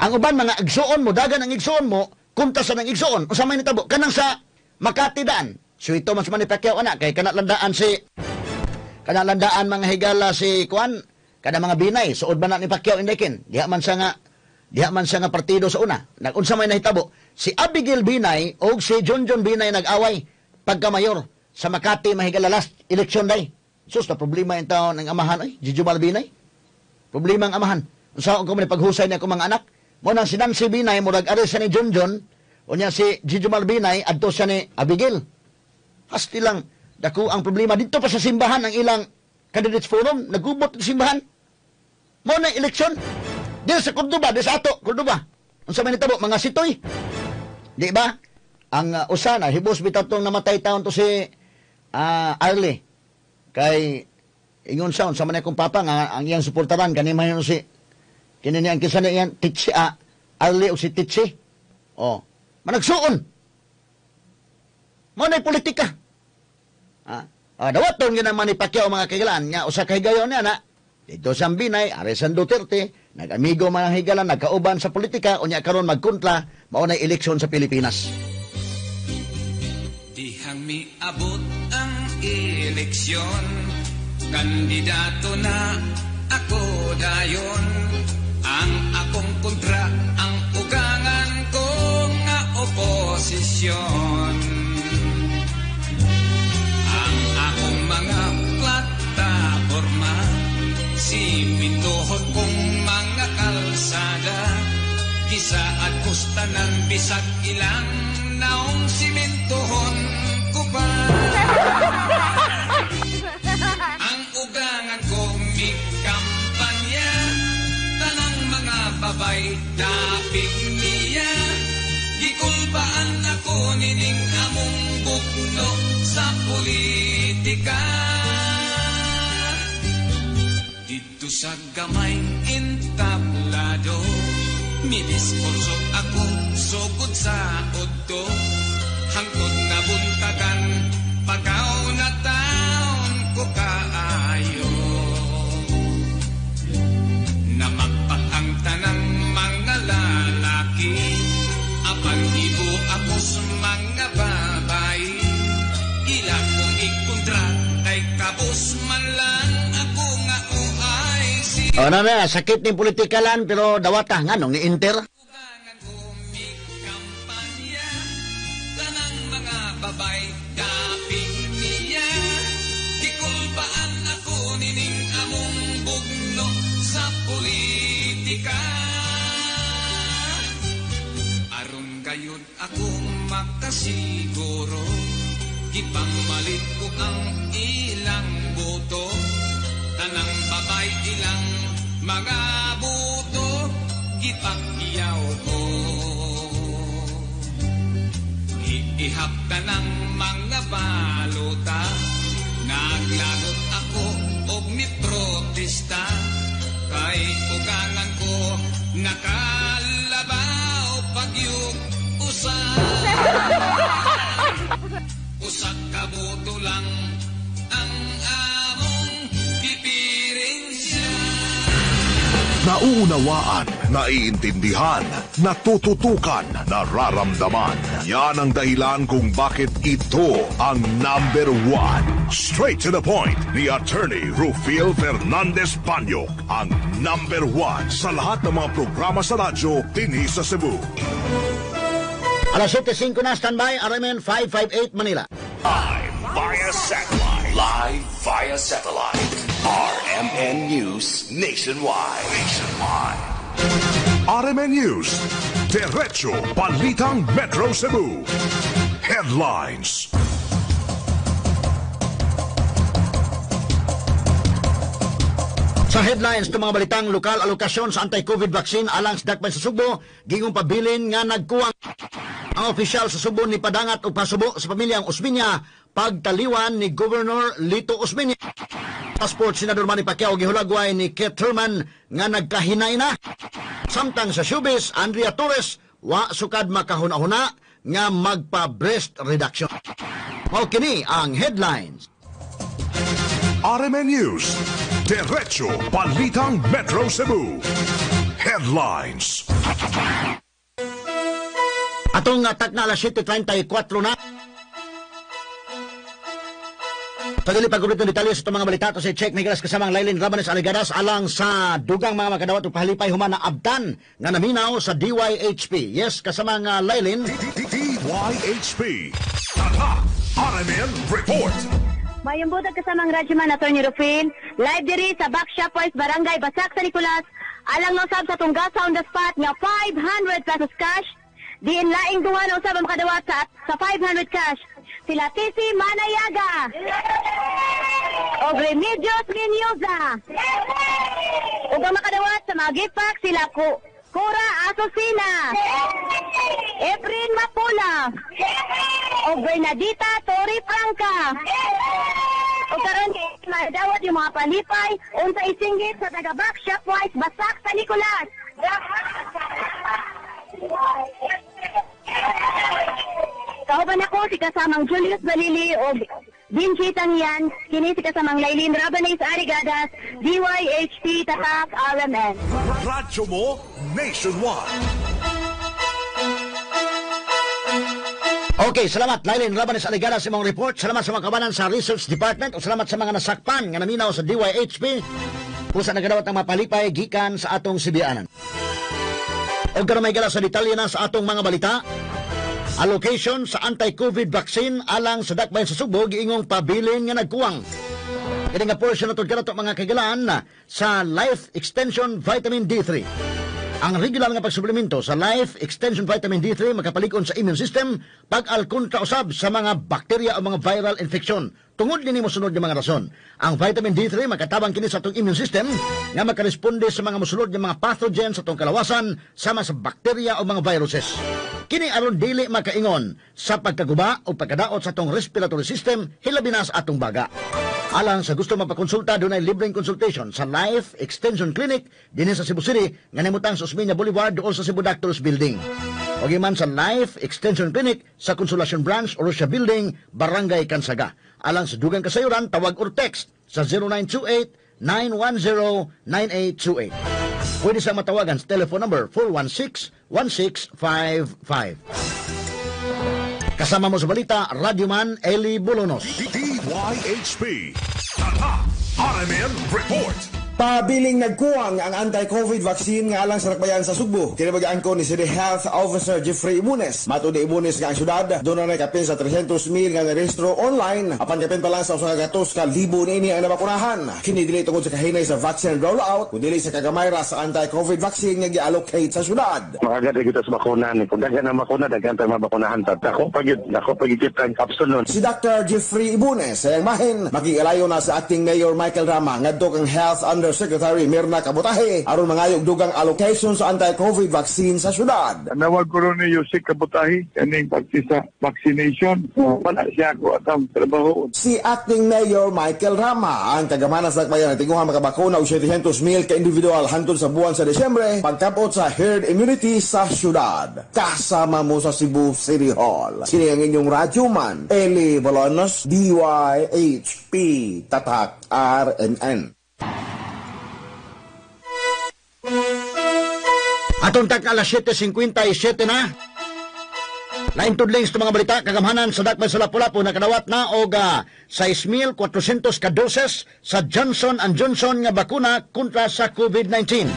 Ang uban mga igsuon mo dagan ang igsuon mo kontra sa nang igsuon. Unsa may nitabo kanang sa Makati daan. Suwito man sa Manny Pacquiao anak kay kana landaan si kana landaan mga higala si kuan kada mga binay suod ba na ni Pacquiao indekin. Diha man siya nga partido sa una. Nagunsa may nahitabo si Abigail Binay og si John John Binay nag-away pagka-mayor sa Makati mahigala last election day. Sus na problema in taon ang amahan ay Jejomar Binay. Problema ang amahan. Unsa ko man paghusay niya akong mga anak. Mo nang si Nancy Binay murag ari siya ni John John unya si Jejomar Binay adto siya ni Abigail. Hasti lang dako ang problema dito pa sa simbahan ang ilang candidates forum nagubot sa simbahan. Mo na eleksyon dito sa Cordoba, dito sa ato Cordoba. Unsa may nitabo mga sitoy. Di ba? Ang usa na hibos bitaw tong namatay taon to si Arlie. Kay ingon sa unsa man akong papa nga ang iyang suportaran kani man si kini ni ang kinsa ni iyang Titsi Arlie o si Titsi. Oh, managsuon. Mo na politika. Dawaton gyud ang Manny Pacquiao mga kaigalaan nga usa ka higayon niya na dito sa Binay, are sa Duterte, nag-amigo man ang higalan, nagkauban sa politika, unya karon magkontra, mao nay eleksyon sa Pilipinas. Dihang miabot ang eleksyon, kandidato na ako dayon. Ang akong kontra, ang ugangan ko nga oposisyon. Ang akong mga plataporma, simintuhon kong mga kalsada, gisaad ko's tanan bisag ilang naong simintuhon ko pa. Ang ugangan ko mikampanya, tanang mga babay dapig niya. Gikulbaan ako nining among bugno sa politika. Dito sa gamay entablado, midiskurso ako sugod sa udto. Hangtod na buntagan, pagaw na taon ko kaayo. Namagpak ang tanang mga lalaki, apan ibo ako sa mga babae. Ila kong ikontra, kay kabos man lang ako nga OIC. O na na, sakit ni politikalan pero dawata nga nung ni-enter. Ugangan ko mikampanya, tanang mga babay dapig niya. Gikulbaan ako nining among bugno sa politika. Aron gayud ako makasiguro, Gipamalit ko ang ilang boto, tanang babay ilang mga buto, gipakyaw ko. Iihap ng mga balota, naglagot ako og ni protesta, kay ugangan ko nakalabaw pagyug usa. Usa ka boto lang ang among gipirinsiya. Nauunawaan, naiintindihan, natututukan, nararamdaman. Yan ang dahilan kung bakit ito ang number one. Straight to the point ni Attorney Rufil Fernandez Banyok. Ang number one sa lahat ng mga programa sa radyo dinhi sa Cebu. Alas 7:05 na, standby, RMN 558 Manila. Live via satellite. Live via satellite. RMN News Nationwide. Nationwide. RMN News. Diretso Balitang Metro Cebu. Headlines. Sa headlines ng mga balitang lokal, alokasyon sa anti-COVID vaccine alang sa dakbayan sa Sugbo, gingong pabilin nga nagkuwang. Ang opisyal sa Sugbo ni padangat og pasubo sa pamilyang Osmeña pagtaliwan ni Governor Lito Osmeña. Passport Senador Manny Pacquiao gihulagway ni Keith Thurman nga nagkahinay na. Samtang sa showbiz, Andrea Torres wa sukad makahuna-huna nga magpa-breast reduction. Mao kini ang headlines. RMN News. Diretso Balitang Metro Cebu. Headlines. Atong takna alas 7:34 na. Pagili pagkumpleto ng detalye sa itong mga balita ito si Check Miguelas kasamang Lailin Rabanes Aligadas alang sa dugang mga makadawat ug pahalipay human na abdan nga naminaw sa DYHP. Yes, kasamang Lailin. DYHP. Tatak RMN Report. Mayong buntag kasamang Radyoman Attorney Rufin, live diri sa Back Shoppers Barangay Basak sa Nicolas, alang nausab sa Tunggasa on the spot nga 500 pesos cash, diin laing duha na usab ang makadawat sa 500 cash. Sila Tisi Manayaga o Remedios Mendoza. Ug ang makadawat sa mga gift pack sila Cora Asusina, Efren Mapula, o Bernadita Tori Franca. O karon kay madawat yung mga palipay unsa isinggit sa taga Back Shopwise Basak sa Nicolas. Kauban ako si kasamang Julius Balili o Vinci Tangyan, kini si kasamang Lailin Rabanes Arigadas, DYHP Tatak RMN. Radyo mo nationwide. Okay, salamat Lailin Rabanes Aligadas sa imong report. Salamat sa mga kabanan sa Research Department o salamat sa mga nasakpan nga naminaw sa DYHP kung sa nagadawat ang mapalipay gikan sa atong sibianan. Og karon may gala sa detalye na sa atong mga balita. Allocation sa anti-COVID vaccine alang sa dakbayan sa Sugbo giingong pabilin nga nagkuwang. Kini nga portion na kanato mga kaigalaan sa Life Extension Vitamin D3. Ang regular nga pagsuplemento sa Life Extension Vitamin D3 makapalig-on sa immune system pag-alkontra usab sa mga bakterya o mga viral infection. Tungod nini mosunod nga mga rason. Ang vitamin D3 makatabang kini sa atong immune system nga makaresponde sa mga mosunod nga mga pathogen sa atong kalawasan sama sa bakterya o mga viruses. Kini aron dili makaingon sa pagkaguba o pagkadaot sa atong respiratory system hilabi na sa atong baga. Alang sa gusto mapakonsulta, dunay libreng consultation sa Life Extension Clinic dinhi sa Cebu City nga nimutang sa Osmeña Boulevard dool sa Cebu Doctors Building. O man sa Life Extension Clinic sa Consolacion Branch, Orosia Building, Barangay Kansaga. Alang sa dugang kasayuran, tawag or text sa 0928-910-9828. Pwede sa matawagan sa telephone number 416-1655. Kasama mo sa balita, Radyoman Eli Bolonos. DYHP. Tatak RMN Report. Pabiling nagkuwang ang anti-COVID vaccine nga alang sa dakbayan sa Sugbo. Kini ko ni City Health Officer Jeffrey Ibunes. Matud ni Ibunes nga ang syudad doon na kapin sa 300 mil nga narehistro online. Apan kapin pa lang sa 100,000 niini ang nabakunahan. Kini dili tungod sa kahinay sa vaccine rollout, kundi sa kagamay ra sa anti-COVID vaccine nga gi-allocate sa syudad. Makagad kita sa bakuna ni. Kung daghan ang bakuna, daghan tayong mabakunahan. Dako pa gyud, dako pa gyud ang kapsul nun. Si Dr. Jeffrey Ibunes sa iyang mahin, makikialayo na sa acting Mayor Michael Rama ngadto kang Health Undersecretary Mirna Cabotaje aron mangayog dugang allocation sa anti-COVID vaccine sa syudad. Nawag ko ron ni Usec Cabotaje kaning pagti sa vaccination. Wala siya ako atang trabaho. Si acting Mayor Michael Rama ang kagamanan sa dakbayan tinguha makabakuna og 700 mil ka individual hangtod sa buwan sa Desyembre pagkapot sa herd immunity sa syudad. Kasama mo sa Cebu City Hall. Sini ang inyong radyoman, Eli Bolonos, DYHP, Tatak RMN. Atong tag alas 7:57 na. Lain tudling sa mga balita, kagamhanan sa dakbay sa Lapu-Lapu nakadawat na og 6,400 ka doses sa Johnson Johnson nga bakuna kontra sa COVID-19.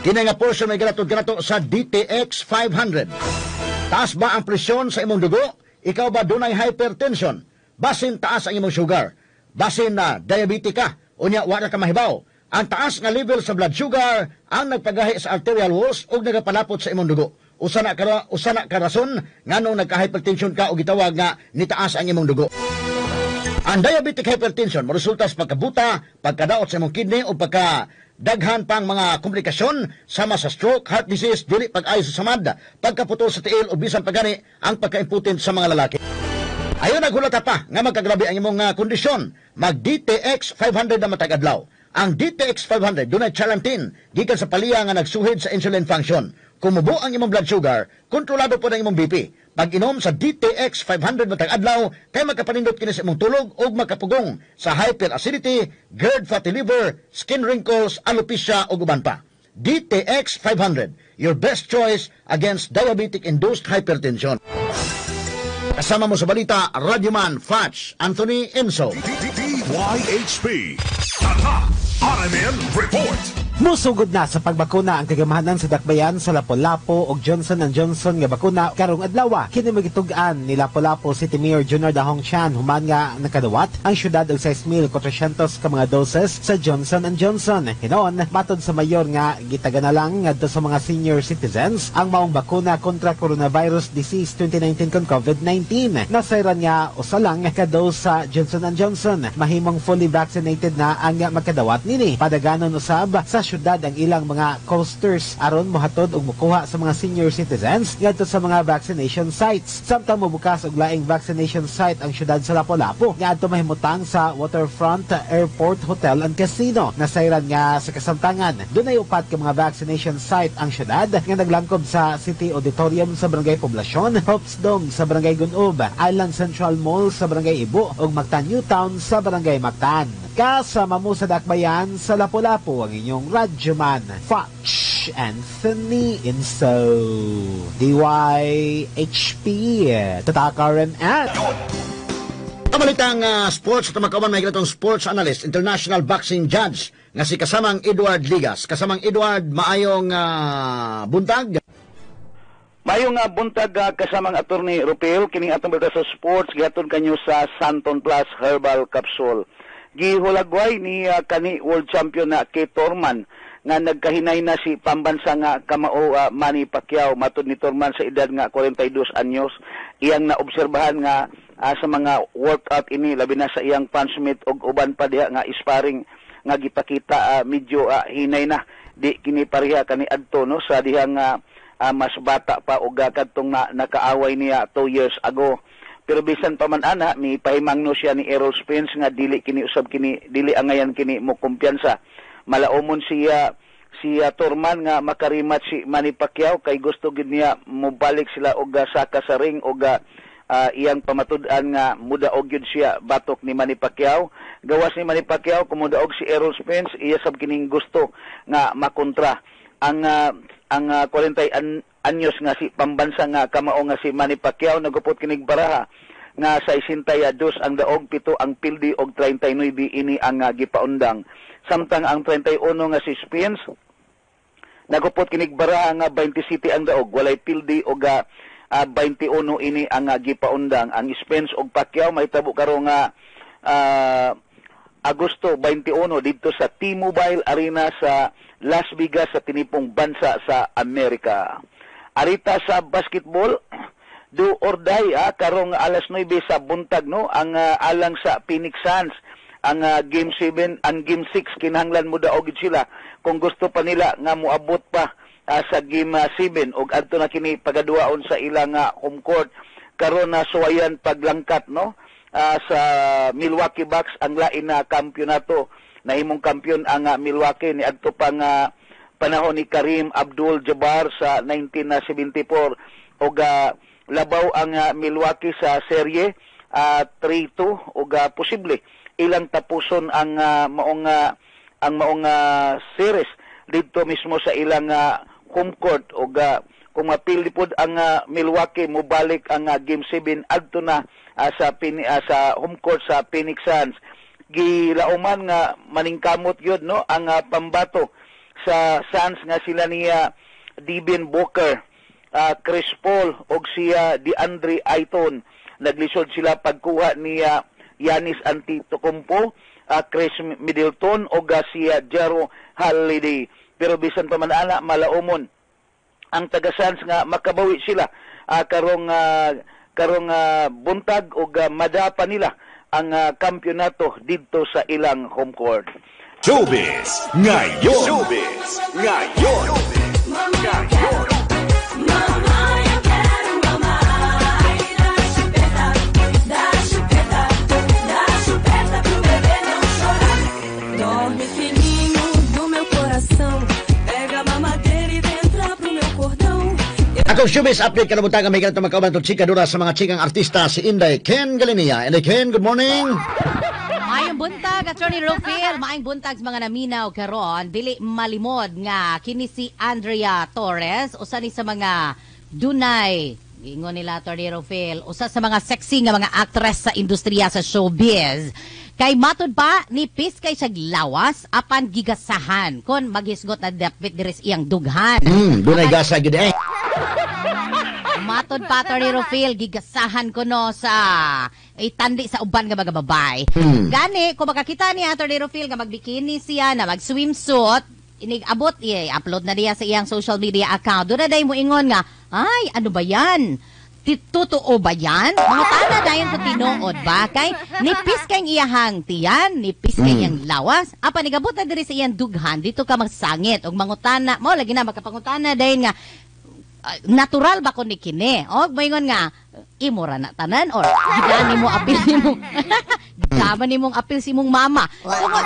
Kini nga portion may galatod kanato sa DTX 500. Taas ba ang presyon sa imong dugo? Ikaw ba dunay hypertension? Basin taas ang imong sugar. Basin na diabetic ka. Unya wa ka mahibaw. Ang taas nga level sa blood sugar ang nagpagahi sa arterial walls ug nagapalapot sa imong dugo. Usa na ka rason nganong nagka-hypertension ka o gitawag nga nitaas ang imong dugo. Ang diabetic hypertension moresulta sa pagkabuta, pagkadaot sa imong kidney o pagka daghan pang mga komplikasyon sama sa stroke, heart disease, dili pag-ayo sa samad, pagkaputol sa tiil o bisan pagani ang pagka-impotent sa mga lalaki. Ayon naghulata pa nga magkagrabe ang imong kondisyon, mag DTX 500 na matag adlaw. Ang DTX 500 dunay chalantin gikan sa paliya nga nagsuhid sa insulin function. Kumubo ang imong blood sugar, kontrolado po ng imong BP. Pag-inom sa DTX 500 matag adlaw, kay makapanindot kini sa imong tulog ug makapugong sa hyperacidity, GERD, fatty liver, skin wrinkles, alopecia ug uban pa. DTX 500, your best choice against diabetic-induced hypertension. Kasama mo sa balita, Radyoman Fatch Anthony Enzo. DYHP. Tata RMN Report. Musugod na sa pagbakuna ang kagamahanan sa dakbayan sa Lapu-Lapu og Johnson Johnson nga bakuna karong adlaw. Kini magitug-an ni Lapu-Lapu City Mayor Junior Dahong Chan human nga nakadawat ang syudad og 6,400 ka mga doses sa Johnson Johnson. Hinon, matod sa mayor nga gitaga na lang ngadto sa mga senior citizens ang maong bakuna kontra coronavirus disease 2019 kon COVID-19. Nasayran nga usa lang ka dose sa Johnson Johnson. Mahimong fully vaccinated na ang magkadawat nini. Padaganon usab sa syudad ang ilang mga coasters aron mohatod og mokuha sa mga senior citizens ngadto sa mga vaccination sites. Samtang mobukas og laing vaccination site ang syudad sa Lapu-Lapu ngadto mahimutang sa Waterfront Airport Hotel and Casino. Nasayran nga sa kasamtangan dunay upat ka mga vaccination site ang syudad nga naglangkob sa City Auditorium sa Barangay Poblacion, Hopes Dome sa Barangay Gunob, Island Central Mall sa Barangay Ibo ug Mactan New Town sa Barangay Mactan. Kasama mo sa dakbayan sa Lapu-Lapu ang inyong Radyoman Fatch Anthony Inso. DYHP Tatak RMN. Kabalitang sports at makawan may ginatong sports analyst, international boxing judge nga si kasamang Edward Ligas. Kasamang Edward, maayong buntag. Mayong buntag kasamang Attorney Rupil, kining atong balita sa sports gihatod kanyo sa Santon Plus Herbal Capsule. Gihulagway ni kani world champion na Kate Thurman nga nagkahinay na si pambansa nga kamao Manny Pacquiao. Matud ni Thurman sa edad nga 42 anyos, iyang naobserbahan nga sa mga workout ini labi na sa iyang punchmate og uban pa diha nga sparring nga gipakita medyo hinay na di kini pareha kani adto no sa diha nga mas bata pa og kadtong na nakaaway niya 2 years ago. Pero bisan pa man ana, mi pahimangno siya ni Errol Spence nga dili kini usab kini dili angayan kini mo kumpiyansa. Malaomon siya si Thurman nga makarimat si Manny Pacquiao kay gusto gid niya mobalik sila og saka sa ring og iyang pamatud-an nga mudaog gyud siya batok ni Manny Pacquiao. Gawas ni Manny Pacquiao kung mudaog si Errol Spence, iya sab kining gusto nga makontra ang 40 anyos nga si pambansa nga kamao nga si Manny Pacquiao. Nagupot kinig baraha nga 62 ang daog, 7 ang pildi og 39 ini ang gipaundang. Samtang ang 31 nga si Spence nagupot kinig baraha nga 27 ang daog, walay pildi og 21 ini ang gipaundang. Ang Spence og Pacquiao mahitabo karon nga Agosto 21 didto sa T-Mobile Arena sa Las Vegas sa tinipong bansa sa Amerika. Arita sa basketball, do or die karong alas 9 sa buntag, no, ang alang sa Phoenix Suns ang game 7, ang game 6, kinahanglan mo daog sila kung gusto pa nila nga moabot pa sa game 7, ug adto na kini pagaduaon sa ilang home court. Karon na suwayan paglangkat, no, sa Milwaukee Bucks ang lain na kampyonato. Nahimong kampiyon ang Milwaukee niadto pa nga panahon ni Kareem Abdul-Jabbar sa 1974, ug labaw ang Milwaukee sa serye 3-2, ug posible ilang tapuson ang maong series didto mismo sa ilang home court, ug kung mapili pod ang Milwaukee, mobalik ang game 7 adto na sa home court sa Phoenix Suns. Gilauman nga maningkamot gyud, no, ang pambato sa Suns nga sila niya Devin Booker, Chris Paul og siya DeAndre Ayton. Naglisod sila pagkuha niya Giannis Antetokounmpo, Chris Middleton og siya Jero Holiday. Pero bisan pa man ana, malaumon ang taga Suns nga makabawi sila karong buntag og madapa nila ang kampyonato didto sa ilang home court. Showbiz Ngayon. Showbiz Ngayon. Ngayon. Mamãe, eu quero mamar. Dá chupeta, dá chupeta, dá chupeta pro bebê não chorar. Dorme, filhinho do meu coração. Pega a mamadeira e vem entrar pro meu cordão. Atong showbiz update karong buntag, may ganito magkauban itong chika dura sa mga chikang artista, si Inday Ken Galinia. Inday Ken, good morning. Maayong buntag, Attorney Rufil. Maayong buntag sa mga naminaw karon. Dili malimod nga kini si Andrea Torres, usa ni sa mga dunay, ingon nila, Attorney Rufil, usa sa mga sexy nga mga actress sa industriya sa showbiz. Kay matud pa nipis kay siyag lawas apan gigasahan kon maghisgot na dapit diri sa iyang dughan. Dunay gasa gyud eh. Matod pa, Attorney Rufil, gigasahan ko no sa itandi sa uban nga mga babae. Gani, kung makakita ni Attorney Rufil nga magbikini siya na mag-swimsuit, inig-abot, i-upload na niya sa iyang social media account. Doon na dahil mo ingon nga, "Ay, ano ba yan? Totoo ba yan?" Mga tana dayon kung tinuod ba? Kay nipis kay iyahang tiyan, nipis kay iyang lawas. Apa nigabot na diri sa iyang dughan, dito ka magsangit. Og mangutana, mo lagi na makapangutana dayon nga, natural ba ko ni kini? O, moingon nga, imo ra na tanan or gidani mo apil nimo. Gidama nimong apil si imong mama. Tungod,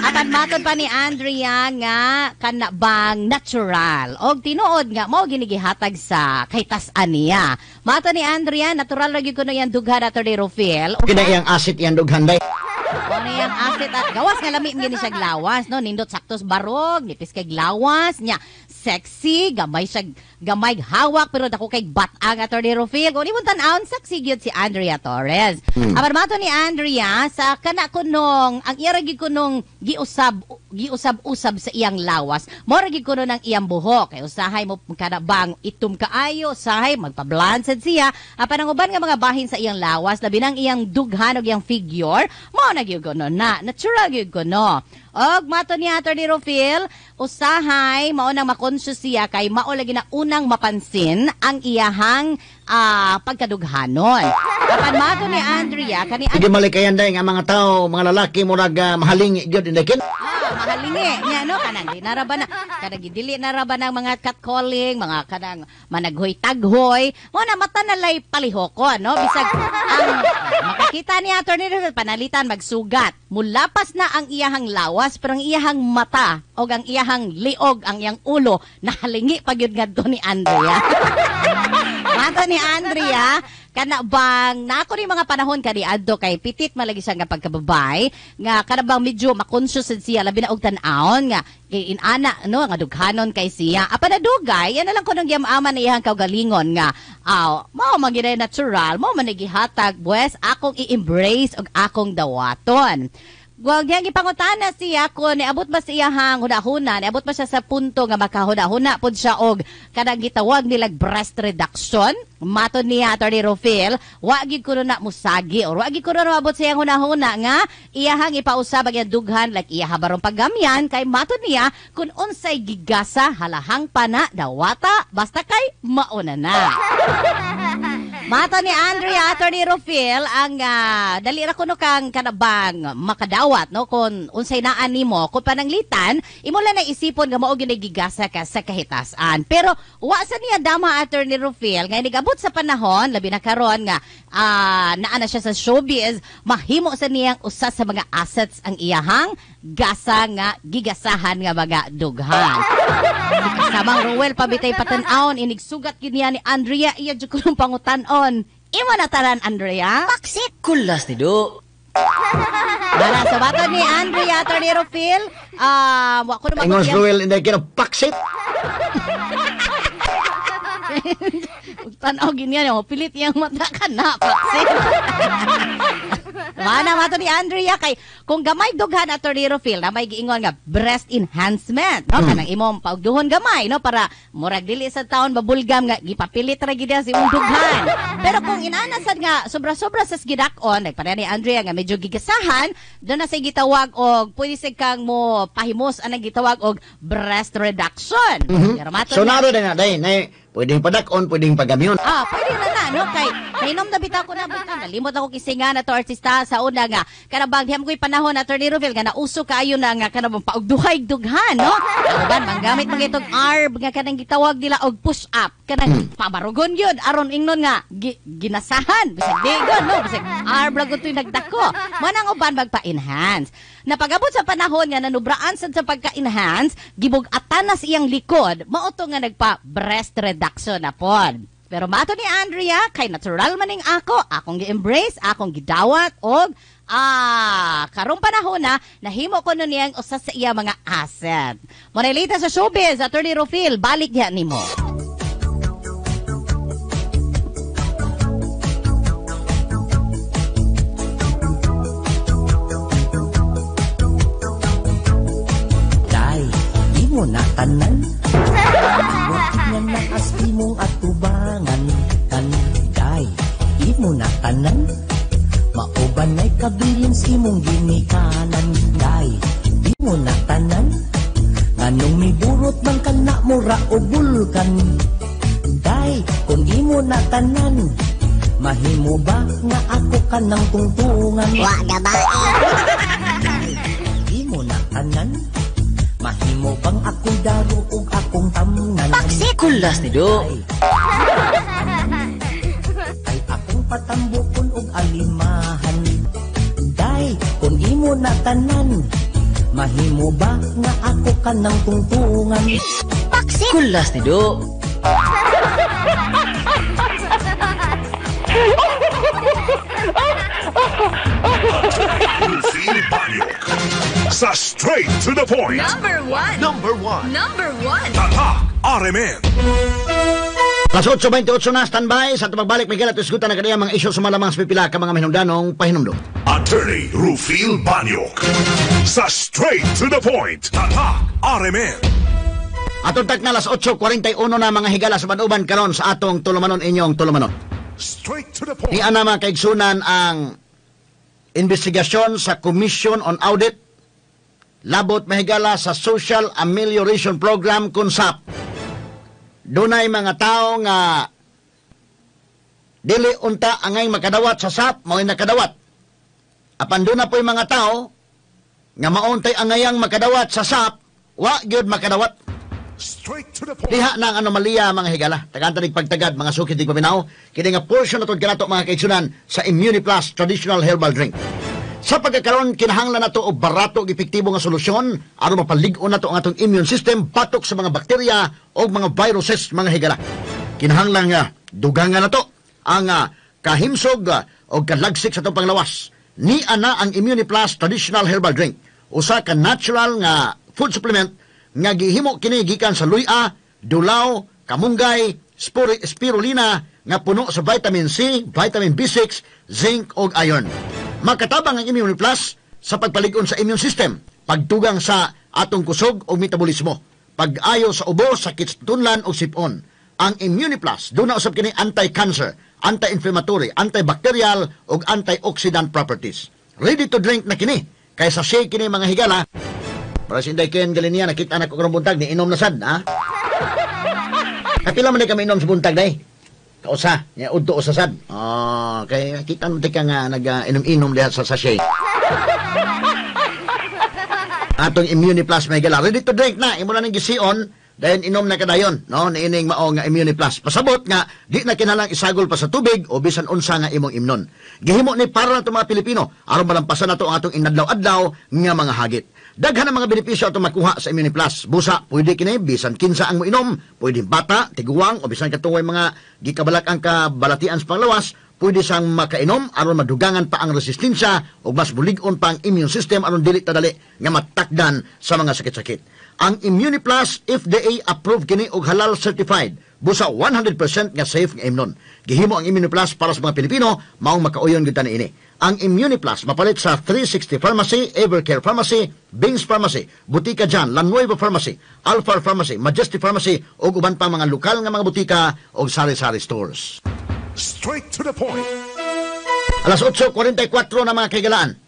apan matod pa ni Andrea nga kana bang natural. Og tinuod nga mao ginigihatag sa kaytas-an niya. Matod ni Andrea, natural ra gyud kuno iyang dughan, Attorney Rufil. Kina iyang asset iyang dughan day. Ano yung asset at gawas nga lami gini siya lawas, no, nindot saktos barog, nipis kay lawas nya, sexy gamay siya, gamay hawak pero dako kay bat-ang, Attorney Rufil. Kung imong tan-awon, sexy gyud si Andrea Torres. Apan mato ni Andrea sa kana kunong ang iya ra gyud kunong giusab giusab-usab sa iyang lawas, mo ra gyud kuno ng iyang buhok, kay usahay mo kana bang itom kaayo, usahay magpa-blonde sad siya. Apan ang uban nga mga bahin sa iyang lawas, labi nang iyang dughan og iyang figure, mo na gyud kuno na natural gyud kuno. Og mato ni Attorney Rufil, usahay mao nang makonscious siya kay mao lagi na unang mapansin ang iyahang pagkadughanon. Apan mato ni Andrea kani Sige malikayan day nga mga tao, mga lalaki murag mahaling gyud, Inday Ken. Mahalingi nya, no, kanang di naraba na kanang gidili naraba ng mga catcalling, mga kanang managhoy taghoy mo na mata na lay palihoko, no, bisag ang makakita ni Attorney Rufil panalitan magsugat, mulapas na ang iyahang lawas pero ang iyahang mata og ang iyahang liog, ang iyang ulo nahalingi pa gyud ngadto ni Andrea. Mato ni Andrea, Kana bang na ako ni mga panahon kani adto kay pitit malagi siya nga pagkababay nga kana bang medyo makonscious sad siya labi na og tan-awon nga kay inana no nga dughanon kay siya. Apan nadugay yan na lang kunong yamaman na iyang kaugalingon nga aw mao man gyud natural, mao man gihatag, buwes akong i-embrace og akong dawaton. Well, yang gipangutana siya kung niabot ba sa iyahang hunahuna, niabot ba siya sa punto nga makahuna-huna pod siya og kanang gitawag nilag breast reduction. Mato niya Attorney Rofil, wa gyud kuno na musagi or wa gyud kuno na maabot sa iyang hunahuna nga iyahang ipausab ang iyang dughan like iyaha barong paggamyan kay mato niya kung unsay gigasa halahang pana dawata basta kay mauna na. Mato ni Andrea Attorney Rofil ang dali ra kuno kang kanabang makadawat no kung unsay naa nimo kung pananglitan imo lang na isipon nga mao gyud gigasa ka sa kahitasan. Pero wa sa niya dama Attorney Rofil nga nigabot sa panahon labi na karon nga naa na siya sa showbiz, mahimo sa niyang usa sa mga assets ang iyahang gasa nga gigasahan nga mga dughan. Kasamang Ruel pabitay patan-awon inigsugat gyud niya ni Andrea iya jud kunong pangutan-on. Imo na taran Andrea? Paksit kulas ni do. Para sa bato ni Andrea Attorney Rofil, wa ko na Ingon si Ruel, hindi kino paksit. Tanaw ganyan, oh, pilit iyang mata ka na, paksit. Mana mato ni Andrea kay kung gamay dughan Attorney Rofil na may giingon nga breast enhancement, no, kanang imong paugduhon gamay, no, para murag dili sa taon babulgam nga gipapilit ra gid sa imong dughan. Pero kung inana sad nga sobra-sobra sa gidak-on, nagpareha ni Andrea nga medyo gigasahan, doon na say gitawag og pwede sad kang mo pahimos anang gitawag og breast reduction. Pero mato So ni- naro na day, na pwedeng padak-on, pwedeng pagamyon. Ah, pwede na na, no? Kay, nainom na bitaw ko na, bitaw. Nalimot ako kisinga na to artista sa una nga. Kanabang, diham ko'y panahon, Attorney Rufil, nga nauso kaayo na nga, kanabang paugduhay dughan, no? Ang uban, manggamit mga itong arb, nga kanang gitawag nila og push up. Kanang pabarugon yun, aron ingnon nga, ginasahan. Bisag digon, no? Bisag arb lang ito'y nagdako. Manang uban, magpa-enhance. Napagabot sa panahon nga nanubraan sad sa pagka-enhance, gibug-atan na sa iyang likod, mao to nga nagpa-breast reduction na pod. Pero mato ni Andrea, kay natural maning ako, akong gi-embrace, akong gidawat, og karong panahon na, nahimo ko nun niyang usa sa iya mga asset. Morelita sa showbiz, Attorney Rofil, balik diha nimo. Day, imo na tanan. Nga naas imong atubangan. Day, imo na tanan. Mauban ay kabilin sa imong ginikanan. Day, imo na tanan. Nganong miburot man ka na mura o bulkan. Day, kung imo na tanan, mahimo ba nga ako ka ng tungtungan? Wa gabae. Imo na tanan. Mahimo bang ako daro og akong tamnan? Paksit! Kulas ni do. Ay akong patambukon og alimahan. Day, kung imo na tanan, mahimo ba nga ako ka ng tungtungan? Paksit! Kulas ni do. Rufil Banyok. Sa Straight to the Point. Number one. Number one. Number one. Tatak RMN. Las 8:28 na, standby. Sa tumagbalik, Miguel, at isgutan na kaniya mga isyu sa malamang sa pipila ka mga mahinungdanong pahinumdum. Attorney Rufil Banyok. Sa Straight to the Point. Tatak RMN. Atong tak na las 8:41 na mga higala sa uban karon sa atong tulumanon inyong tulumanon. Straight to the point. Ni ana mga kaigsunan ang investigasyon sa Commission on Audit labot mahigala sa Social Amelioration Program kun SAP. Dunay mga tao nga dili unta angay makadawat sa SAP, mao'y nakadawat. Apan doon na po'y mga tao nga maontay angayang makadawat sa SAP, wa gyud makadawat. Straight to the point. Diha na ang anomalya mga higala. Tagaanta nig pagtagad mga sukid nig paminaw. Kini nga portion na kanato mga kaigsunan sa Immuni Plus Traditional Herbal Drink. Sa pagkakaroon kinahanglan nato og barato ug epektibo nga solusyon aron mapalig-on nato ang atong immune system batok sa mga bakterya o mga viruses mga higala. Kinahanglan nga dugangan nato ang Kahimsog o kalagsik sa atong panglawas. Ni ana ang Immuni Plus Traditional Herbal Drink. Usa ka natural nga food supplement nga gihimo kini gikan sa luya, dulaw, kamunggay, spirulina nga puno sa vitamin C, vitamin B6, zinc ug iron. Makatabang ang Immune Plus sa pagpalig-on sa immune system, pagtugang sa atong kusog o metabolismo, pag-ayo sa ubo, sakit sa tunlan o sipon. Ang Immune Plus duna usab kini anti-cancer, anti-inflammatory, antibacterial ug antioxidant properties. Ready to drink na kini. Kay sa shake kini, mga higala. Para si Inday Ken Galinia, nakita na ko karong buntag, ni inom na sad, ha? Kapila man ni kami inom sa buntag, day? Kausa, niya udto usa sad. Oh, kay kita mo tika nga nag-inom-inom diha sa sachet. Atong Immune Plus, may higala. Ready to drink na, imo na ning gision, dayon inom na kadayon, no? Niining mao nga Immune Plus. Pasabot nga di na kinahanglang isagol pa sa tubig o bisan unsa nga imong imnon. Gihimo ni para nato mga Pilipino aron malampasan nato ang atong inadlaw-adlaw nga mga hagit. Daghan ang mga benepisyo atong makuha sa Immune Plus. Busa, pwede kini bisan kinsa ang moinom, pwede bata, tiguang o bisan katong mga gikabalak ang kabalatian sa panglawas, pwede siyang makainom aron madugangan pa ang resistensya o mas bulig-on pa ang immune system aron dili tadali nga matakdan sa mga sakit-sakit. Ang Immune Plus FDA approved kini og halal certified. Busa 100% nga safe nga imnon. Gihimo ang Immune Plus para sa mga Pilipino maong makauyon gyud ta niini. Ang Immune Plus mapalit sa 360 Pharmacy, Evercare Pharmacy, Bings Pharmacy, Butika Jan, La Nueva Pharmacy, Alpha Pharmacy, Majesty Pharmacy ug uban pa mga lokal nga mga butika ug sari-sari stores. Straight to the point. Alas 8:44 na, mga kahigalaan.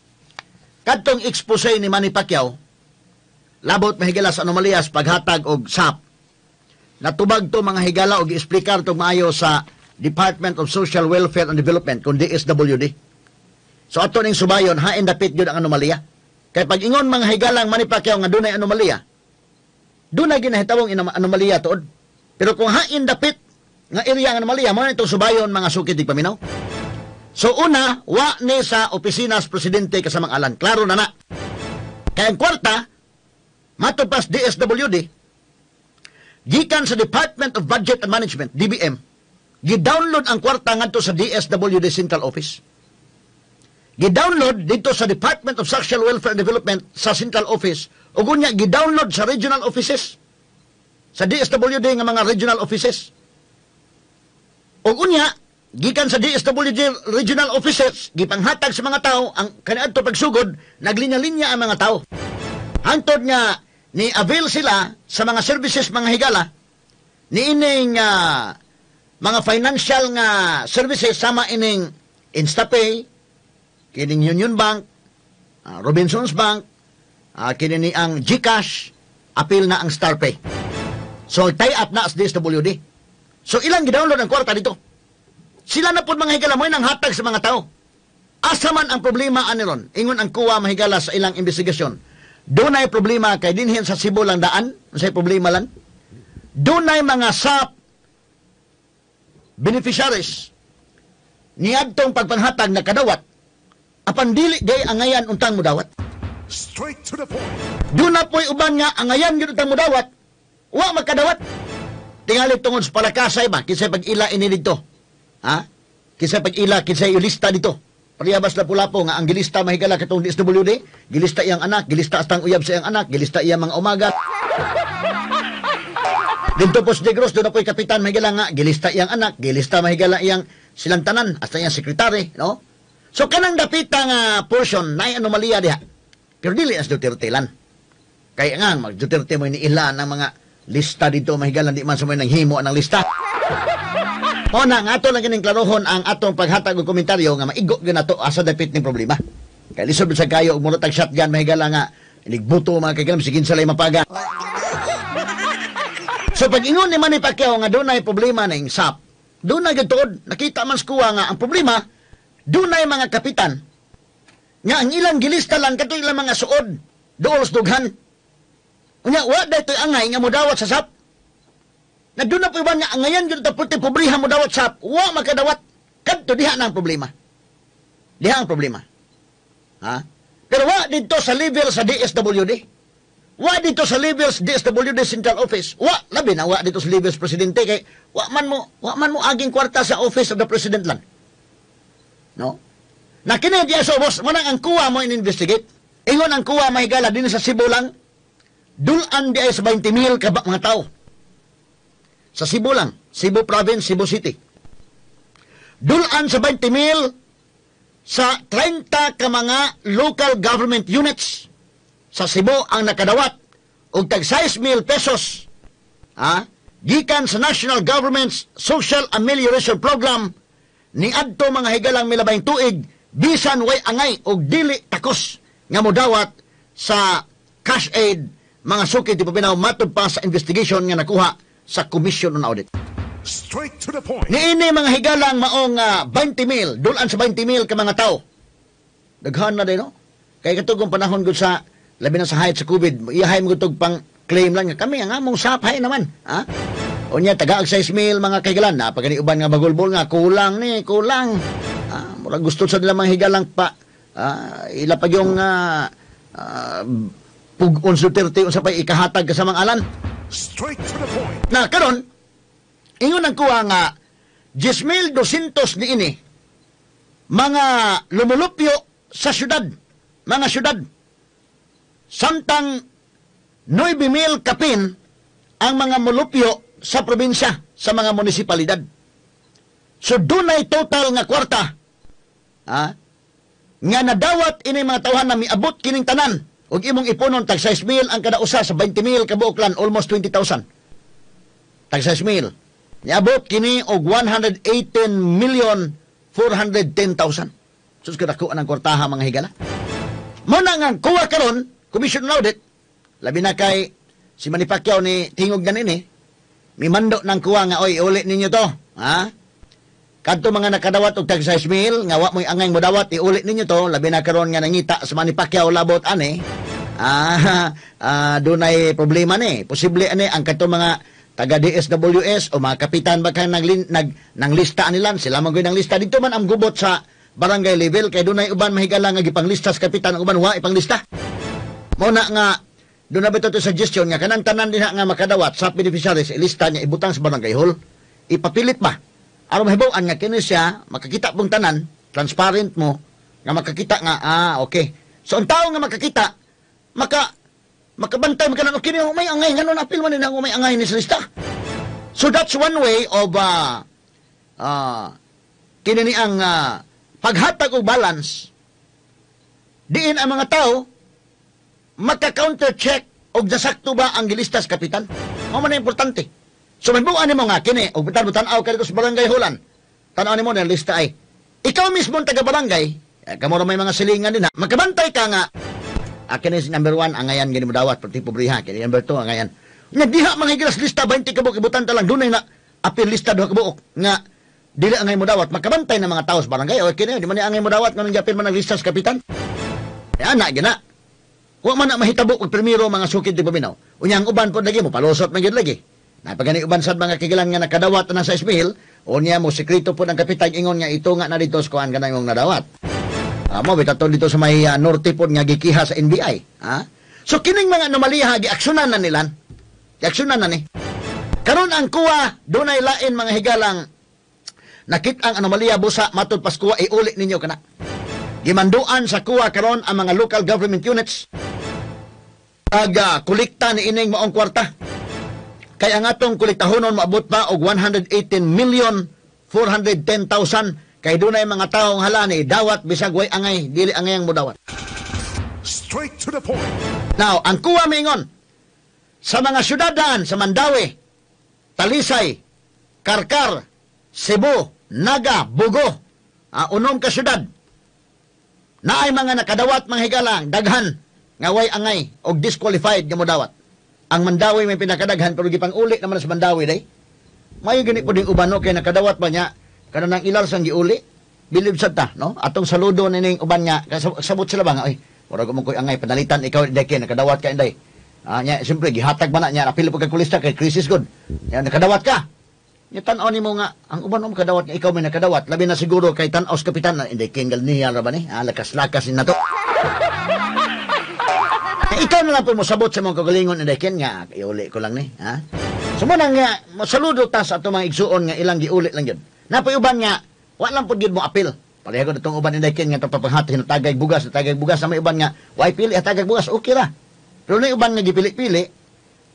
Kadtong expose ni Manny Pacquiao, labot, mahigala, sa anomaliyas paghatag og SAP. Natubag to, mga higala, og giexplikar to maayo sa Department of Social Welfare and Development kung DSWD. So ato ning subayon hain dapit gyud ang anomalya. Kay pag ingon, mga higalang, Manny Pacquiao nga dunay anomalya, dunay ginahitawong anomalya tuod. Pero kung hain dapit nga area ang anomalya, mao na itong subayon, mga suki tigpaminaw. So una, wa ni sa opisina sa presidente, kasamang Alan. Klaro na na. Kaya ang kwarta, matod pas DSWD, gikan sa Department of Budget and Management, DBM, gi-download ang kwarta ngadto sa DSWD Central Office. Gi-download dito sa Department of Social Welfare and Development sa Central Office, ug unya gi-download sa regional offices. Sa DSWD nga mga regional offices. Ug unya, gikan sa DSWD regional offices, gipanghatag sa mga tao ang kaniadto pagsugod, naglinya-linya ang mga tao. Hangtod nga ni avail sila sa mga services, mga higala, niining mga financial nga services sama ining InstaPay, kining Union Bank, Robinsons Bank, kini ni ang GCash, apil na ang StarPay. So tie up na sa DSWD. So ilang gidownload ang kwarta dito. Sila na po, mga higala, mo nang hatag sa mga tao. Asa man ang problema ani ron? Ingon ang COA, mahigala, sa ilang investigasyon. Dunay problema kay dinhin sa Cebu lang daan, unsay problema lang? Dunay mga SAP beneficiaries niadtong pagpanghatag nakadawat apan dili gay angayan untang mudawat. Straight to the point. Duna po'y uban nga angayan gyud untang mudawat, wa makadawat. Tingali tungod sa palakasay ba, kinsay pag-ila ini dito? Ha? Kinsay pag-ila, kinsay ilista dito? Parehas Lapu-Lapu nga ang gilista, mahigala, katong DSWD, gilista iyang anak, gilista astang uyab sa iyang anak, gilista iyang mga umaga. Dito po sa Negros, doon ako'y kapitan, mahigala, nga gilista iyang anak, gilista, mahigala, iyang silang tanan, hasta iyang sekretary, no? So kanang dapita nga portion, naay anomalya diha. Pero dili as Duterte lan. Kaya nga, mag Duterte mo iniila ng mga lista dito, mahigala, di man sa mo nang himo ang lista. O na, nga ato lang kining klarohon ang atong paghatag og komentaryo nga maigo gyud nato asa dapit ning problema. Kay lisod sa kayo og murag shotgun, mahigala, nga inigbuto, mga kaigalam, sige sa lay mapaga. So pag ingon ni Manny Pacquiao nga dunay problema ning SAP, dunay gyud tuod, nakita man sa COA nga ang problema dunay mga kapitan nga ang ilang gilista lang kadto ilang mga suod duol sa dughan. Unya wa daytoy angay nga modawat sa SAP. Na doon na po iba nga angayan gyud ta puti pobriha mo dawat SAP, wa makadawat. Kadto diha na ang problema. Diha ang problema. Ha? Pero wa dito sa level sa DSWD. Wa dito sa level sa DSWD Central Office. Wa labi na wa dito sa level sa presidente kay wa man mo aging kwarta sa Office of the President lang. No? Na kini diya sa ubos, mo nang ang kuwa mo in-investigate. Ingon ang kuwa mahigala din sa Cebu lang, dulan di ay sa 20,000 ka mga tao. Sa Cebu lang, Cebu Province, Cebu City. Dulan sa 20,000 sa 30 ka mga local government units sa Cebu ang nakadawat og tag 6,000 pesos gikan sa National Government's Social Amelioration Program ni adto mga higalang milabayng tuig bisan way angay og dili takos nga modawat sa cash aid mga suki ti paminaw matud pa sa investigation nga nakuha sa Commission on Audit. Straight to the point. Niini mga higalang maong 20,000, dulan sa 20,000 ka mga tao. Daghan na din, no? Kay katugong panahon gud sa labi na sa height sa COVID, iyahay mo gud pang claim lang nga kami ang among saphay naman, ha? Unya tagaag 6,000 mga kahigalan, na pagani uban nga bagulbol nga kulang ni, kulang. Murag gusto sa nila mga higalang pa ila pa yung pug-on Duterte unsa pay ikahatag kasamang alan. Straight to the point. Na karon ingon ang kuha nga 10,200 niini mga lumulupyo sa syudad, mga syudad. Samtang 9,000 kapin ang mga mulupyo sa probinsya, sa mga munisipalidad. So dunay total nga kwarta nga nadawat ini mga tawhan na miabot kining tanan ug imong ipunon tag 6,000 ang kada usa sa 20,000 kabuok lan, almost 20,000. Tag 6,000. Niabot kini og 118,410,000. Sus kadako ang kwartaha mga higala. Mo na nga kuha karon Commission on Audit, labi na kay si Manny Pacquiao ni tingog na nini, mimando ng kuha nga oy uli ninyo to, ha? Kadto mga nakadawat og tag 6,000 nga wa moy angay modawat, iuli ninyo to, labi na karon nga nangita sa Manny Pacquiao labot ani. Dunay problema ni. Posible ani ang kadto mga taga DSWS o mga kapitan ba kang nang lista nilan, sila man gyud nang lista dito man ang gubot sa barangay level kay dunay uban mahigala nga gipanglista sa kapitan, ang uban wa ipanglista. Mao na nga doon na ba ito suggestion nga kanang tanan dinha nga makadawat sa beneficiaries ilista niya ibutang sa barangay hall, ipapilit ba aron mahibaw-an nga kini siya makakita pong tanan, transparent mo nga makakita nga okay. So ang tao nga makakita makabantay makanan okay ni may angay ngano apil man ni may angay ni sa lista. So that's one way of kini ni ang paghatag og balance diin ang mga tao maka-counter check og nasakto ba ang gilista sa kapitan. Mao man ang importante. So mahibaw-an nimo nga kini og tan-aw ka dito sa barangay Hulan. Tan-aw nimo na lista ay ikaw mismo ang taga barangay, kamo ra may mga silingan din ha. Makabantay ka nga kini si number 1 angayan gini modawat perti pobriha, kini number 2 angayan. Nya diha mga higalas lista 20 ka buok ibutan ta lang dunay na apil lista duha ka buok nga dili angay modawat. Makabantay na mga tao sa barangay, o kini di man ni angay modawat nganong giapil man ang lista sa kapitan. Ana gina. Wa man na mahitabo og primero mga sukid di paminaw. Unya ang uban pod lagi mo palusot man gyud lagi. Napagani uban sad mga kigilan nga nakadawat na sa 6,000, unya mo sekreto pod ang kapitan ingon nga ito nga na dito sa kuan kanang imong nadawat. Mo bitaton dito sa may norte pod nga gikiha sa NBI, ha? So kining mga anomalya giaksyonan na nilan. Giaksyonan na ni. Karon ang kuwa dunay lain mga higalang nakit ang anomalya busa matud pas kuwa iuli ninyo kana. Gimanduan sa kuwa karon ang mga local government units kolekta ni ining maong kwarta. Kay ang atong kolektahonon moabot pa og 118,410,000 kay dunay mga taong halani dawat bisag way angay, dili angay ang modawat. Straight to the point. Now, ang kuwa mingon sa mga syudadan sa Mandaue, Talisay, Karkar, Cebu, Naga, Bugo, unom ka syudad naay mga nakadawat mga higalang daghan nga way angay og disqualified nga modawat. Ang Mandaue may pinakadaghan pero gipang-uli naman sa Mandaue day. Mayo gani pud ning uban no kay nakadawat ba niya kanang ilar sang giuli. Bilib sad ta no atong saludo nining uban nga sabot sila ba nga oy murag mo koy angay panalitan ikaw inday kay nakadawat ka inday. Nya siyempre gihatag man na niya apil pud kay kulista kay crisis gud. Nya nakadawat ka. Nya tan-aw nimo nga ang uban mo makadawat nga ikaw may nakadawat labi na siguro kay tan-aw sa kapitan na inday kingal niya ra ba ni? Lakas-lakas ni nato. Ikaw na lang po mosabot sa mga kagalingon inday ken nga iuli ko lang ni, ha? So mo nang mosaludo ta sa ato mga igsuon nga ilang giuli lang gyud. Napoy uban nga wa lang pud gyud mo apil. Pareho ko itong uban inday ken nga pagpanghatag natagay bugas, natagay bugas na may uban nga why pili hatagay bugas, okay ra. Pero na uban nga gipili-pili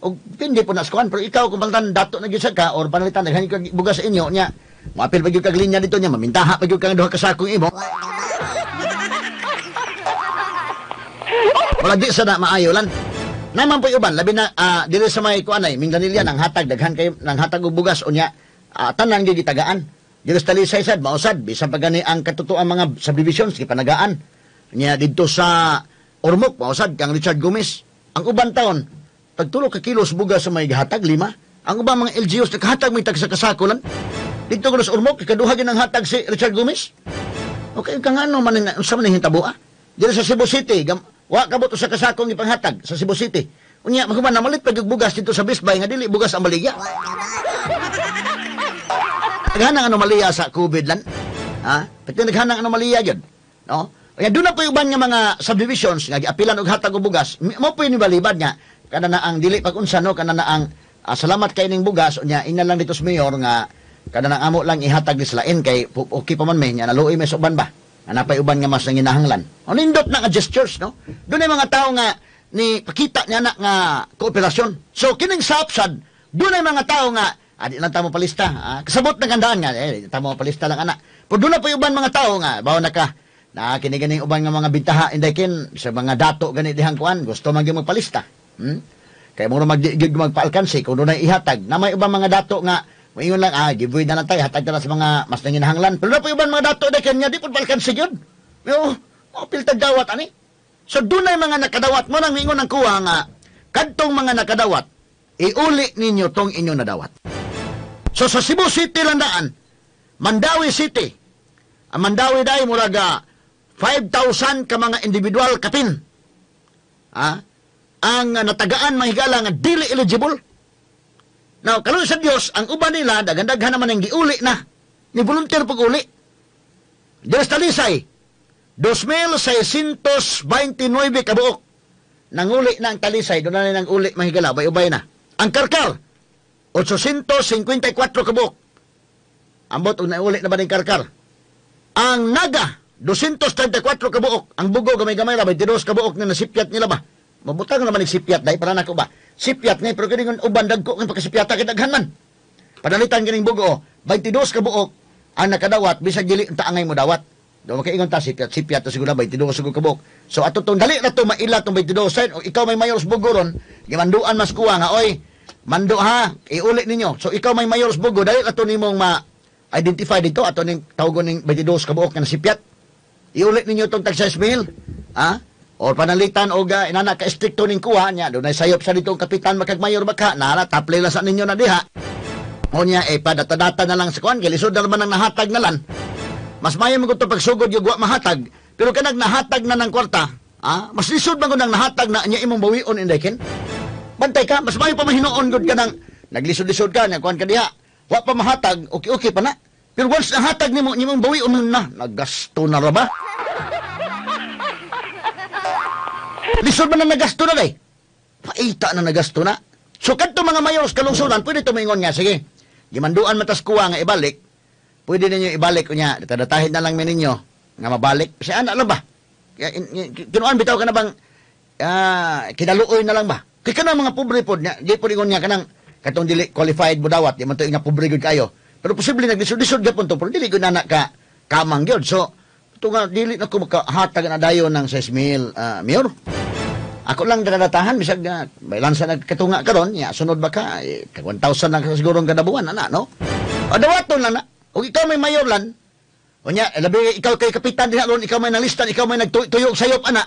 og depende po na sa kuan, pero ikaw kung palitan dato na gyud ka or panalitan daghan kag bugas sa inyo nya, moapil pa gyud kag linya dito nya, mamintaha pa gyud kang duha ka sakong imo. Wala di sa na maayo lan. Naman po uban labi na dili sa may kuan ay Mindanilla nang hatag daghan kay nang hatag og bugas unya tanan gyud gitagaan. Dili sa Talisay sad mausad bisan pa gani ang katotoang mga subdivisions gipanagaan. Nya didto sa Ormoc mausad kang Richard Gomez. Ang uban taon tagtulo ka kilos bugas sa may gihatag 5. Ang ubang mga LGUs nakahatag may tag sa kasako lan. Didto ko sa Ormoc ikaduha gyud ang hatag si Richard Gomez. Okay kang ano man unsa man hitabo ah? Dili sa Cebu City wa kabot sa kasakong gipanghatag sa Cebu City. Unya maghuman namalit pa gyud bugas dito sa Best Buy nga dili bugas ang baligya. Naghanang anomalya sa COVID lan. Ha? Pati naghanang anomalya gyud. No? Kaya doon na po yung uban nga mga subdivisions nga giapilan og hatag og bugas, mo po yung balibad nga kana na ang dili pag-unsa no, kana na ang salamat kay ning bugas unya ina lang dito sa mayor nga kana na amo lang ihatag ni sa lain kay okay pa man may nya naluoy may sa uban ba. Napay uban nga mas nanginahanglan. O nindot na nga gestures no. Doon ay mga tao nga ni pakita niya na nga kooperasyon. So kining sapsad doon ay mga tao nga di lang tamo palista. Kasabot ng gandaan nga tamo palista lang ana. Pero doon na po uban mga tao nga bawo na ka na kini ganing uban nga mga bintaha inday kin sa mga dato gani dihang kuan gusto man gyud magpalista. Kay mo magyud magpaalkansi kung dunay ihatag na may ubang mga dato nga moingon lang giveaway na lang tayo hatag na lang sa mga mas nanginahanglan. Pero na po uban mga dato inday kin nga di pud paalkansi gyud. Yo, mapiltag dawat ani. So dunay mga nakadawat mo nang miingon ang kuha nga kadtong mga nakadawat iuli ninyo tong inyong nadawat. So sa Cebu City lang daan, Mandaue City. Ang Mandaue dai murag 5,000 ka mga individual kapin. Ang natagaan mahigala nga dili eligible. Now, karon sa Dios, ang uban nila daghan-daghan naman ang giuli na. Ni volunteer pag uli. Diri sa Talisay, 2,629 kabuok. Nanguli na ang Talisay, doon na nang uli mahigala, ubay-ubay na. Ang Karkar, 854 kabuok. Ambot og nauli na ba ning Karkar? Ang Naga, 234 kabuok. Ang Bugo gamay-gamay ra 22 kabuok na nasipyat nila ba. Mabutang naman ning sipyat dai para nako ba. Sipyat ni pero kining uban dagko ng pagkasipyata kay daghan man. Padalitan kining Bugo, 22 kabuok ang nakadawat bisag dili unta angay mo dawat. Do makaingon ta sipyat sipyat siguro 22 siguro kabuok. So ato tong dali na to maila tong 22 sign o ikaw may mayor sa Bugo ron, gimanduan mas kuha nga oy. Mando ha, iuli ninyo. So ikaw may mayor sa Bugo, dali ato nimong ma-identify dito ato ning tawgon ning 22 kabuok nga nasipyat. Iuli ninyo tong tag 6,000, ha? Or panalitan og inana ka stricto ning kuha nya, dunay sayop sa dito ang kapitan makag mayor baka nara taplay lang sa ninyo na diha. Unya padata-data na lang sa kuan, gilisod na naman ang nahatag na lan. Mas maayo man gud to pagsugod yung wa mahatag, pero kanag nahatag na ng kwarta, ha? Mas lisod man gud ang nahatag na nya imong bawion inday ken. Bantay ka, mas maayo pa mahinoon gud ka nang naglisod-lisod ka, nagkuan ka diha. Wa pa mahatag, okay-okay pa na. Pero once nahatag nimo, nimong bawion na, nagasto na ra ba? Lisod man na nagasto na day. Paita na nagasto na. So kadto mga mayor sa kalungsuran, pwede tumingon nga, sige, gimanduan matas kuha nga ibalik, pwede ninyo ibalik unya, datadatahin na lang mi ninyo nga mabalik. Kasi anak lang ba? Kinuan bitaw ka na bang kinaluoy na lang ba? Kaya kanang mga pobre pod niya, di po ingon niya kanang katong dili qualified mo dawat, di man to nga pobre gyud kayo. Pero posible naglisod-lisod gyapon to, pero dili gyud nana ka kamang gyud. So ito nga dili na ko makahatag na dayon ng 6,000 mayor. Ako lang dadatahan bisag baylan sa nagkatunga karon, nya sunod ba ka 1,000 lang siguro ang kada buwan ana no. O dawaton lang na. Og ikaw may mayor lan. Unya labi ikaw kay kapitan diha ron, ikaw may nalistan, ikaw may nagtuyok sayop ana.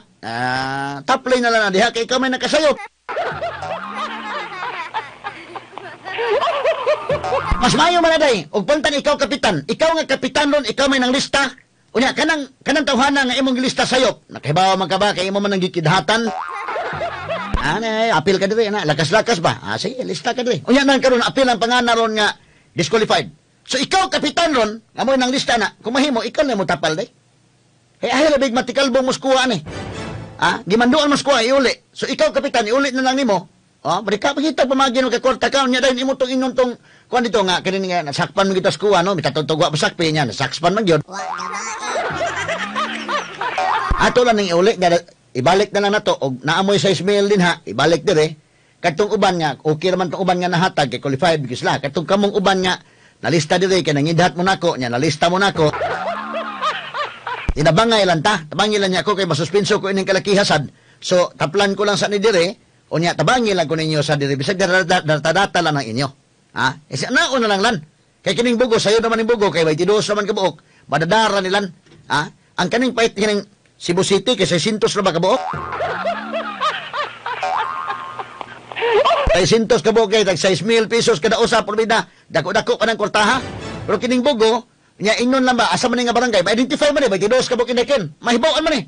Taplay na lang na diha kay ikaw may nakasayop. Mas maayo man aday og pantan ikaw kapitan, ikaw nga kapitan ron, ikaw may nanglista. Unya kanang tawhana nga imong gilista sayop. Nakahibaw man ka ba kay imo man ang gikidhatan? Ana, apil ka diri ana, lakas-lakas ba? Sige, lista ka diri. Unya nang karon apil ang pangana ron nga disqualified. So ikaw kapitan ron, nga mo nang lista na, kung mahimo ikaw na mo tapal day. Hey, ay labig matikalbong muskuha ani. Gimanduan mo skuha iuli. So ikaw kapitan iuli na lang nimo. Oh, bari ka pagita pamagin ka kwarta ka unya dayon imo tong ingon tong kuan dito nga kini nga nasakpan man kita skuha no, mitatugtog wa pasakpi niya, nasakpan man gyud. Ato lang ning iuli nga ibalik na lang nato og naamoy 6 mil din ha, ibalik dire. Katong uban nga okay raman tong uban nga nahatag kay qualified gyud sila. Katong kamong uban nga nalista dire kay nangidhat mo nako nya nalista mo nako. Inabangay lang ta, tabangi lang niya ako kay masuspenso ko ining kalakihasad. So taplan ko lang sa ni dire, unya tabangi lang ko ninyo sa dire bisag data lang ang inyo. Ha? E naon na lang lan. Kay kining bugo sayo naman ning bugo kay 22 naman kabuok. Madadara nilan. Ha? Ang kaning pait kining Cebu City kay 600 na ba kabuok? 600 kabuok kay tag 6,000 pesos kada usa por bida. Dako-dako pa ng kwartaha. Pero kining bugo nya ingnon lang ba asa man ni nga barangay ma-identify man ni 22 kabuok inaken. Mahibaw-an man ni.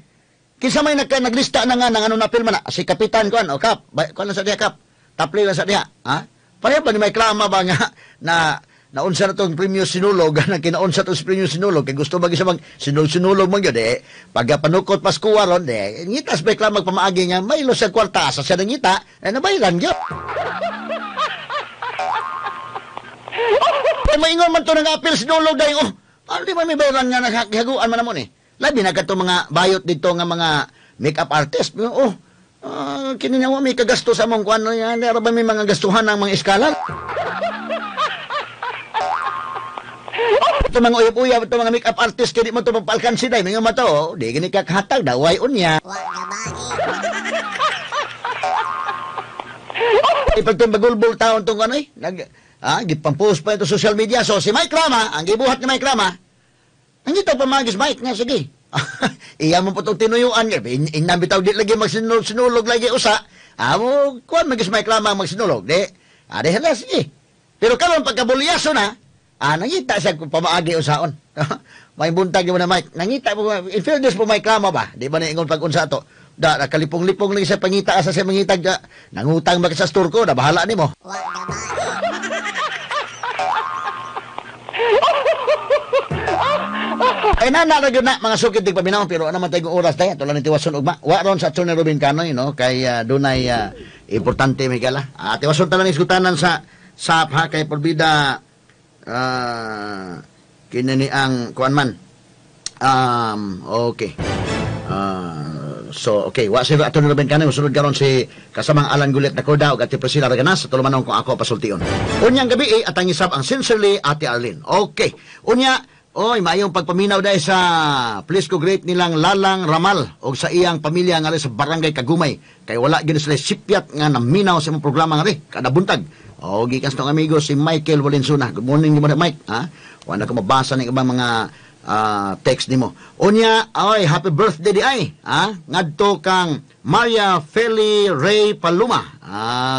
Kinsa may naglista na nga nang ano na pilma na si kapitan kuan o kap, kuan lang sa diha kap. Tapli lang sa diha, ha? Pareha ba ni may klama ba nga na naunsa na tong premyo sinulog, na kinaunsa tong premyo sinulog, kay gusto ba gisa mag sinulog-sinulog man gyud eh. Pagka panukot Pasko ron eh, ngitas may klama pamaagi nga may los sa kwarta sa siya nangita, eh nabayran gyud. Eh maingon man to nang apil sinulog dahil oh, ano di man may bayran nga naghaguan man mo ni. Labi na kadto mga bayot dito nga mga makeup artist. Oh, kini na may kagasto sa among kuan yan, ara ba may mga gastuhan ng mga iskalar? Ito mga uyab-uyab, ito mga makeup artist, kaya di mo ito papalkansi dahil. Mga mato, oh, di gini kakahatag, daway unya. Ipagtumbagulbol taon itong ano eh. Gipampost pa ito social media. So, si Mike Rama, ang gibuhat ni Mike Rama, ang ito pamagis Mike nga, sige. Iya mo po itong tinuyuan. Inambitaw di lagi magsinulog lagi usa. Amo, kuan magis Mike Rama magsinulog. Di, adi hala, sige. Pero karon pagkabulyaso na, nangita siya kung pamaagi usaon. May buntag mo na Mike. Nangita mo, in fairness po Mike Rama ba? Di ba na ingon pag-unsa to? Da, nakalipong-lipong lang siya pangita asa siya mangitag. Nangutang ba sa store ko, na bahala nimo. Ay nana ra gyud na mga sukid dig paminaw pero ano man tayong oras tayo tulan ni tiwason ugma. Wa ron sa Attorney Robin Canoy no kay dunay importante may gala. Tiwason talan isgutanan sa SAP ha kay porbida kini ni ang kuan man. Okay. So okay, wa si Attorney Robin Canoy mosulod karon si kasamang Alan Gulit na Korda ug Ate Priscilla Raganas sa tulumanon kung ako pasultion. Unyang gabi atang isab ang sincerely Ate Arlene. Okay. Unya oy, maayong pagpaminaw dahil sa please ko great nilang Lalang Ramal og sa iyang pamilya nga sa Barangay Kagumay. Kay wala gyud sila sipyat nga naminaw sa imong programa nga ri kada buntag. O gikan sa tong amigo si Michael Valenzuela. Good morning nimo Mike, ha? Wala ko mabasa ning ubang mga text nimo. Unya, oy, happy birthday di ay, ha? Ngadto kang Maria Feli Ray Paluma.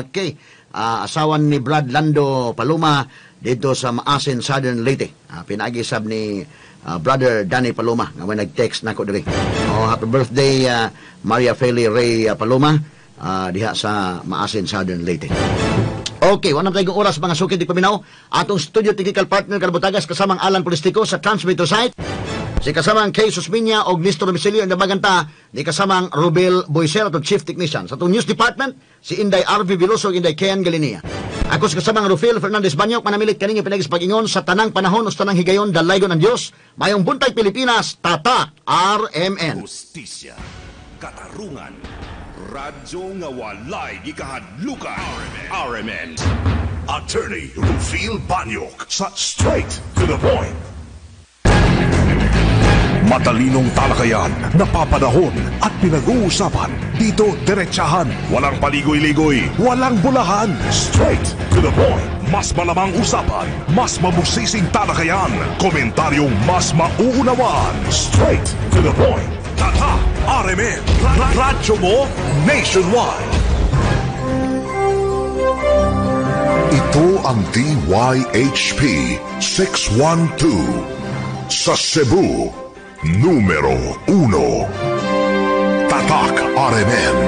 Okay. Asawan ni Brad Lando Paluma dito sa Maasin, Southern Leyte. Pinagisab ni Brother Danny Paloma nga may nag-text nako diri. Oh, happy birthday Maria Feli Ray Paloma diha sa Maasin, Southern Leyte. Okay, wala na tayong oras mga sukid di paminaw. Atong studio technical partner Kalbutagas kasamang Alan Polistico sa transmitter site. Si kasamang Kay Susminia og Nestor Domicilio ang nabaganta ni kasamang Rubel Boiser atong chief technician. Sa atong news department si Inday RV Veloso ug Inday Ken Galinea. Ako sa kasamang Rufil Fernandez Banyok manamilit kaninyo pinagis pag-ingon sa tanang panahon o sa tanang higayon dalaygon ang Dios. Mayong buntag Pilipinas, Tatak RMN. Justisya, katarungan, radyo nga walay gikahadlukan. RMN. Attorney Rufil Banyok sa Straight to the Point. Matalinong talakayan, napapanahon at pinag-uusapan. Dito, diretsahan. Walang paligoy-ligoy, walang bulahan. Straight to the point. Mas malamang usapan, mas mabusising talakayan. Komentaryong mas mauunawaan. Straight to the point. Tatak RMN. Radyo mo nationwide. Ito ang DYHP 612 sa Cebu. Numero 1. Tatak RMN.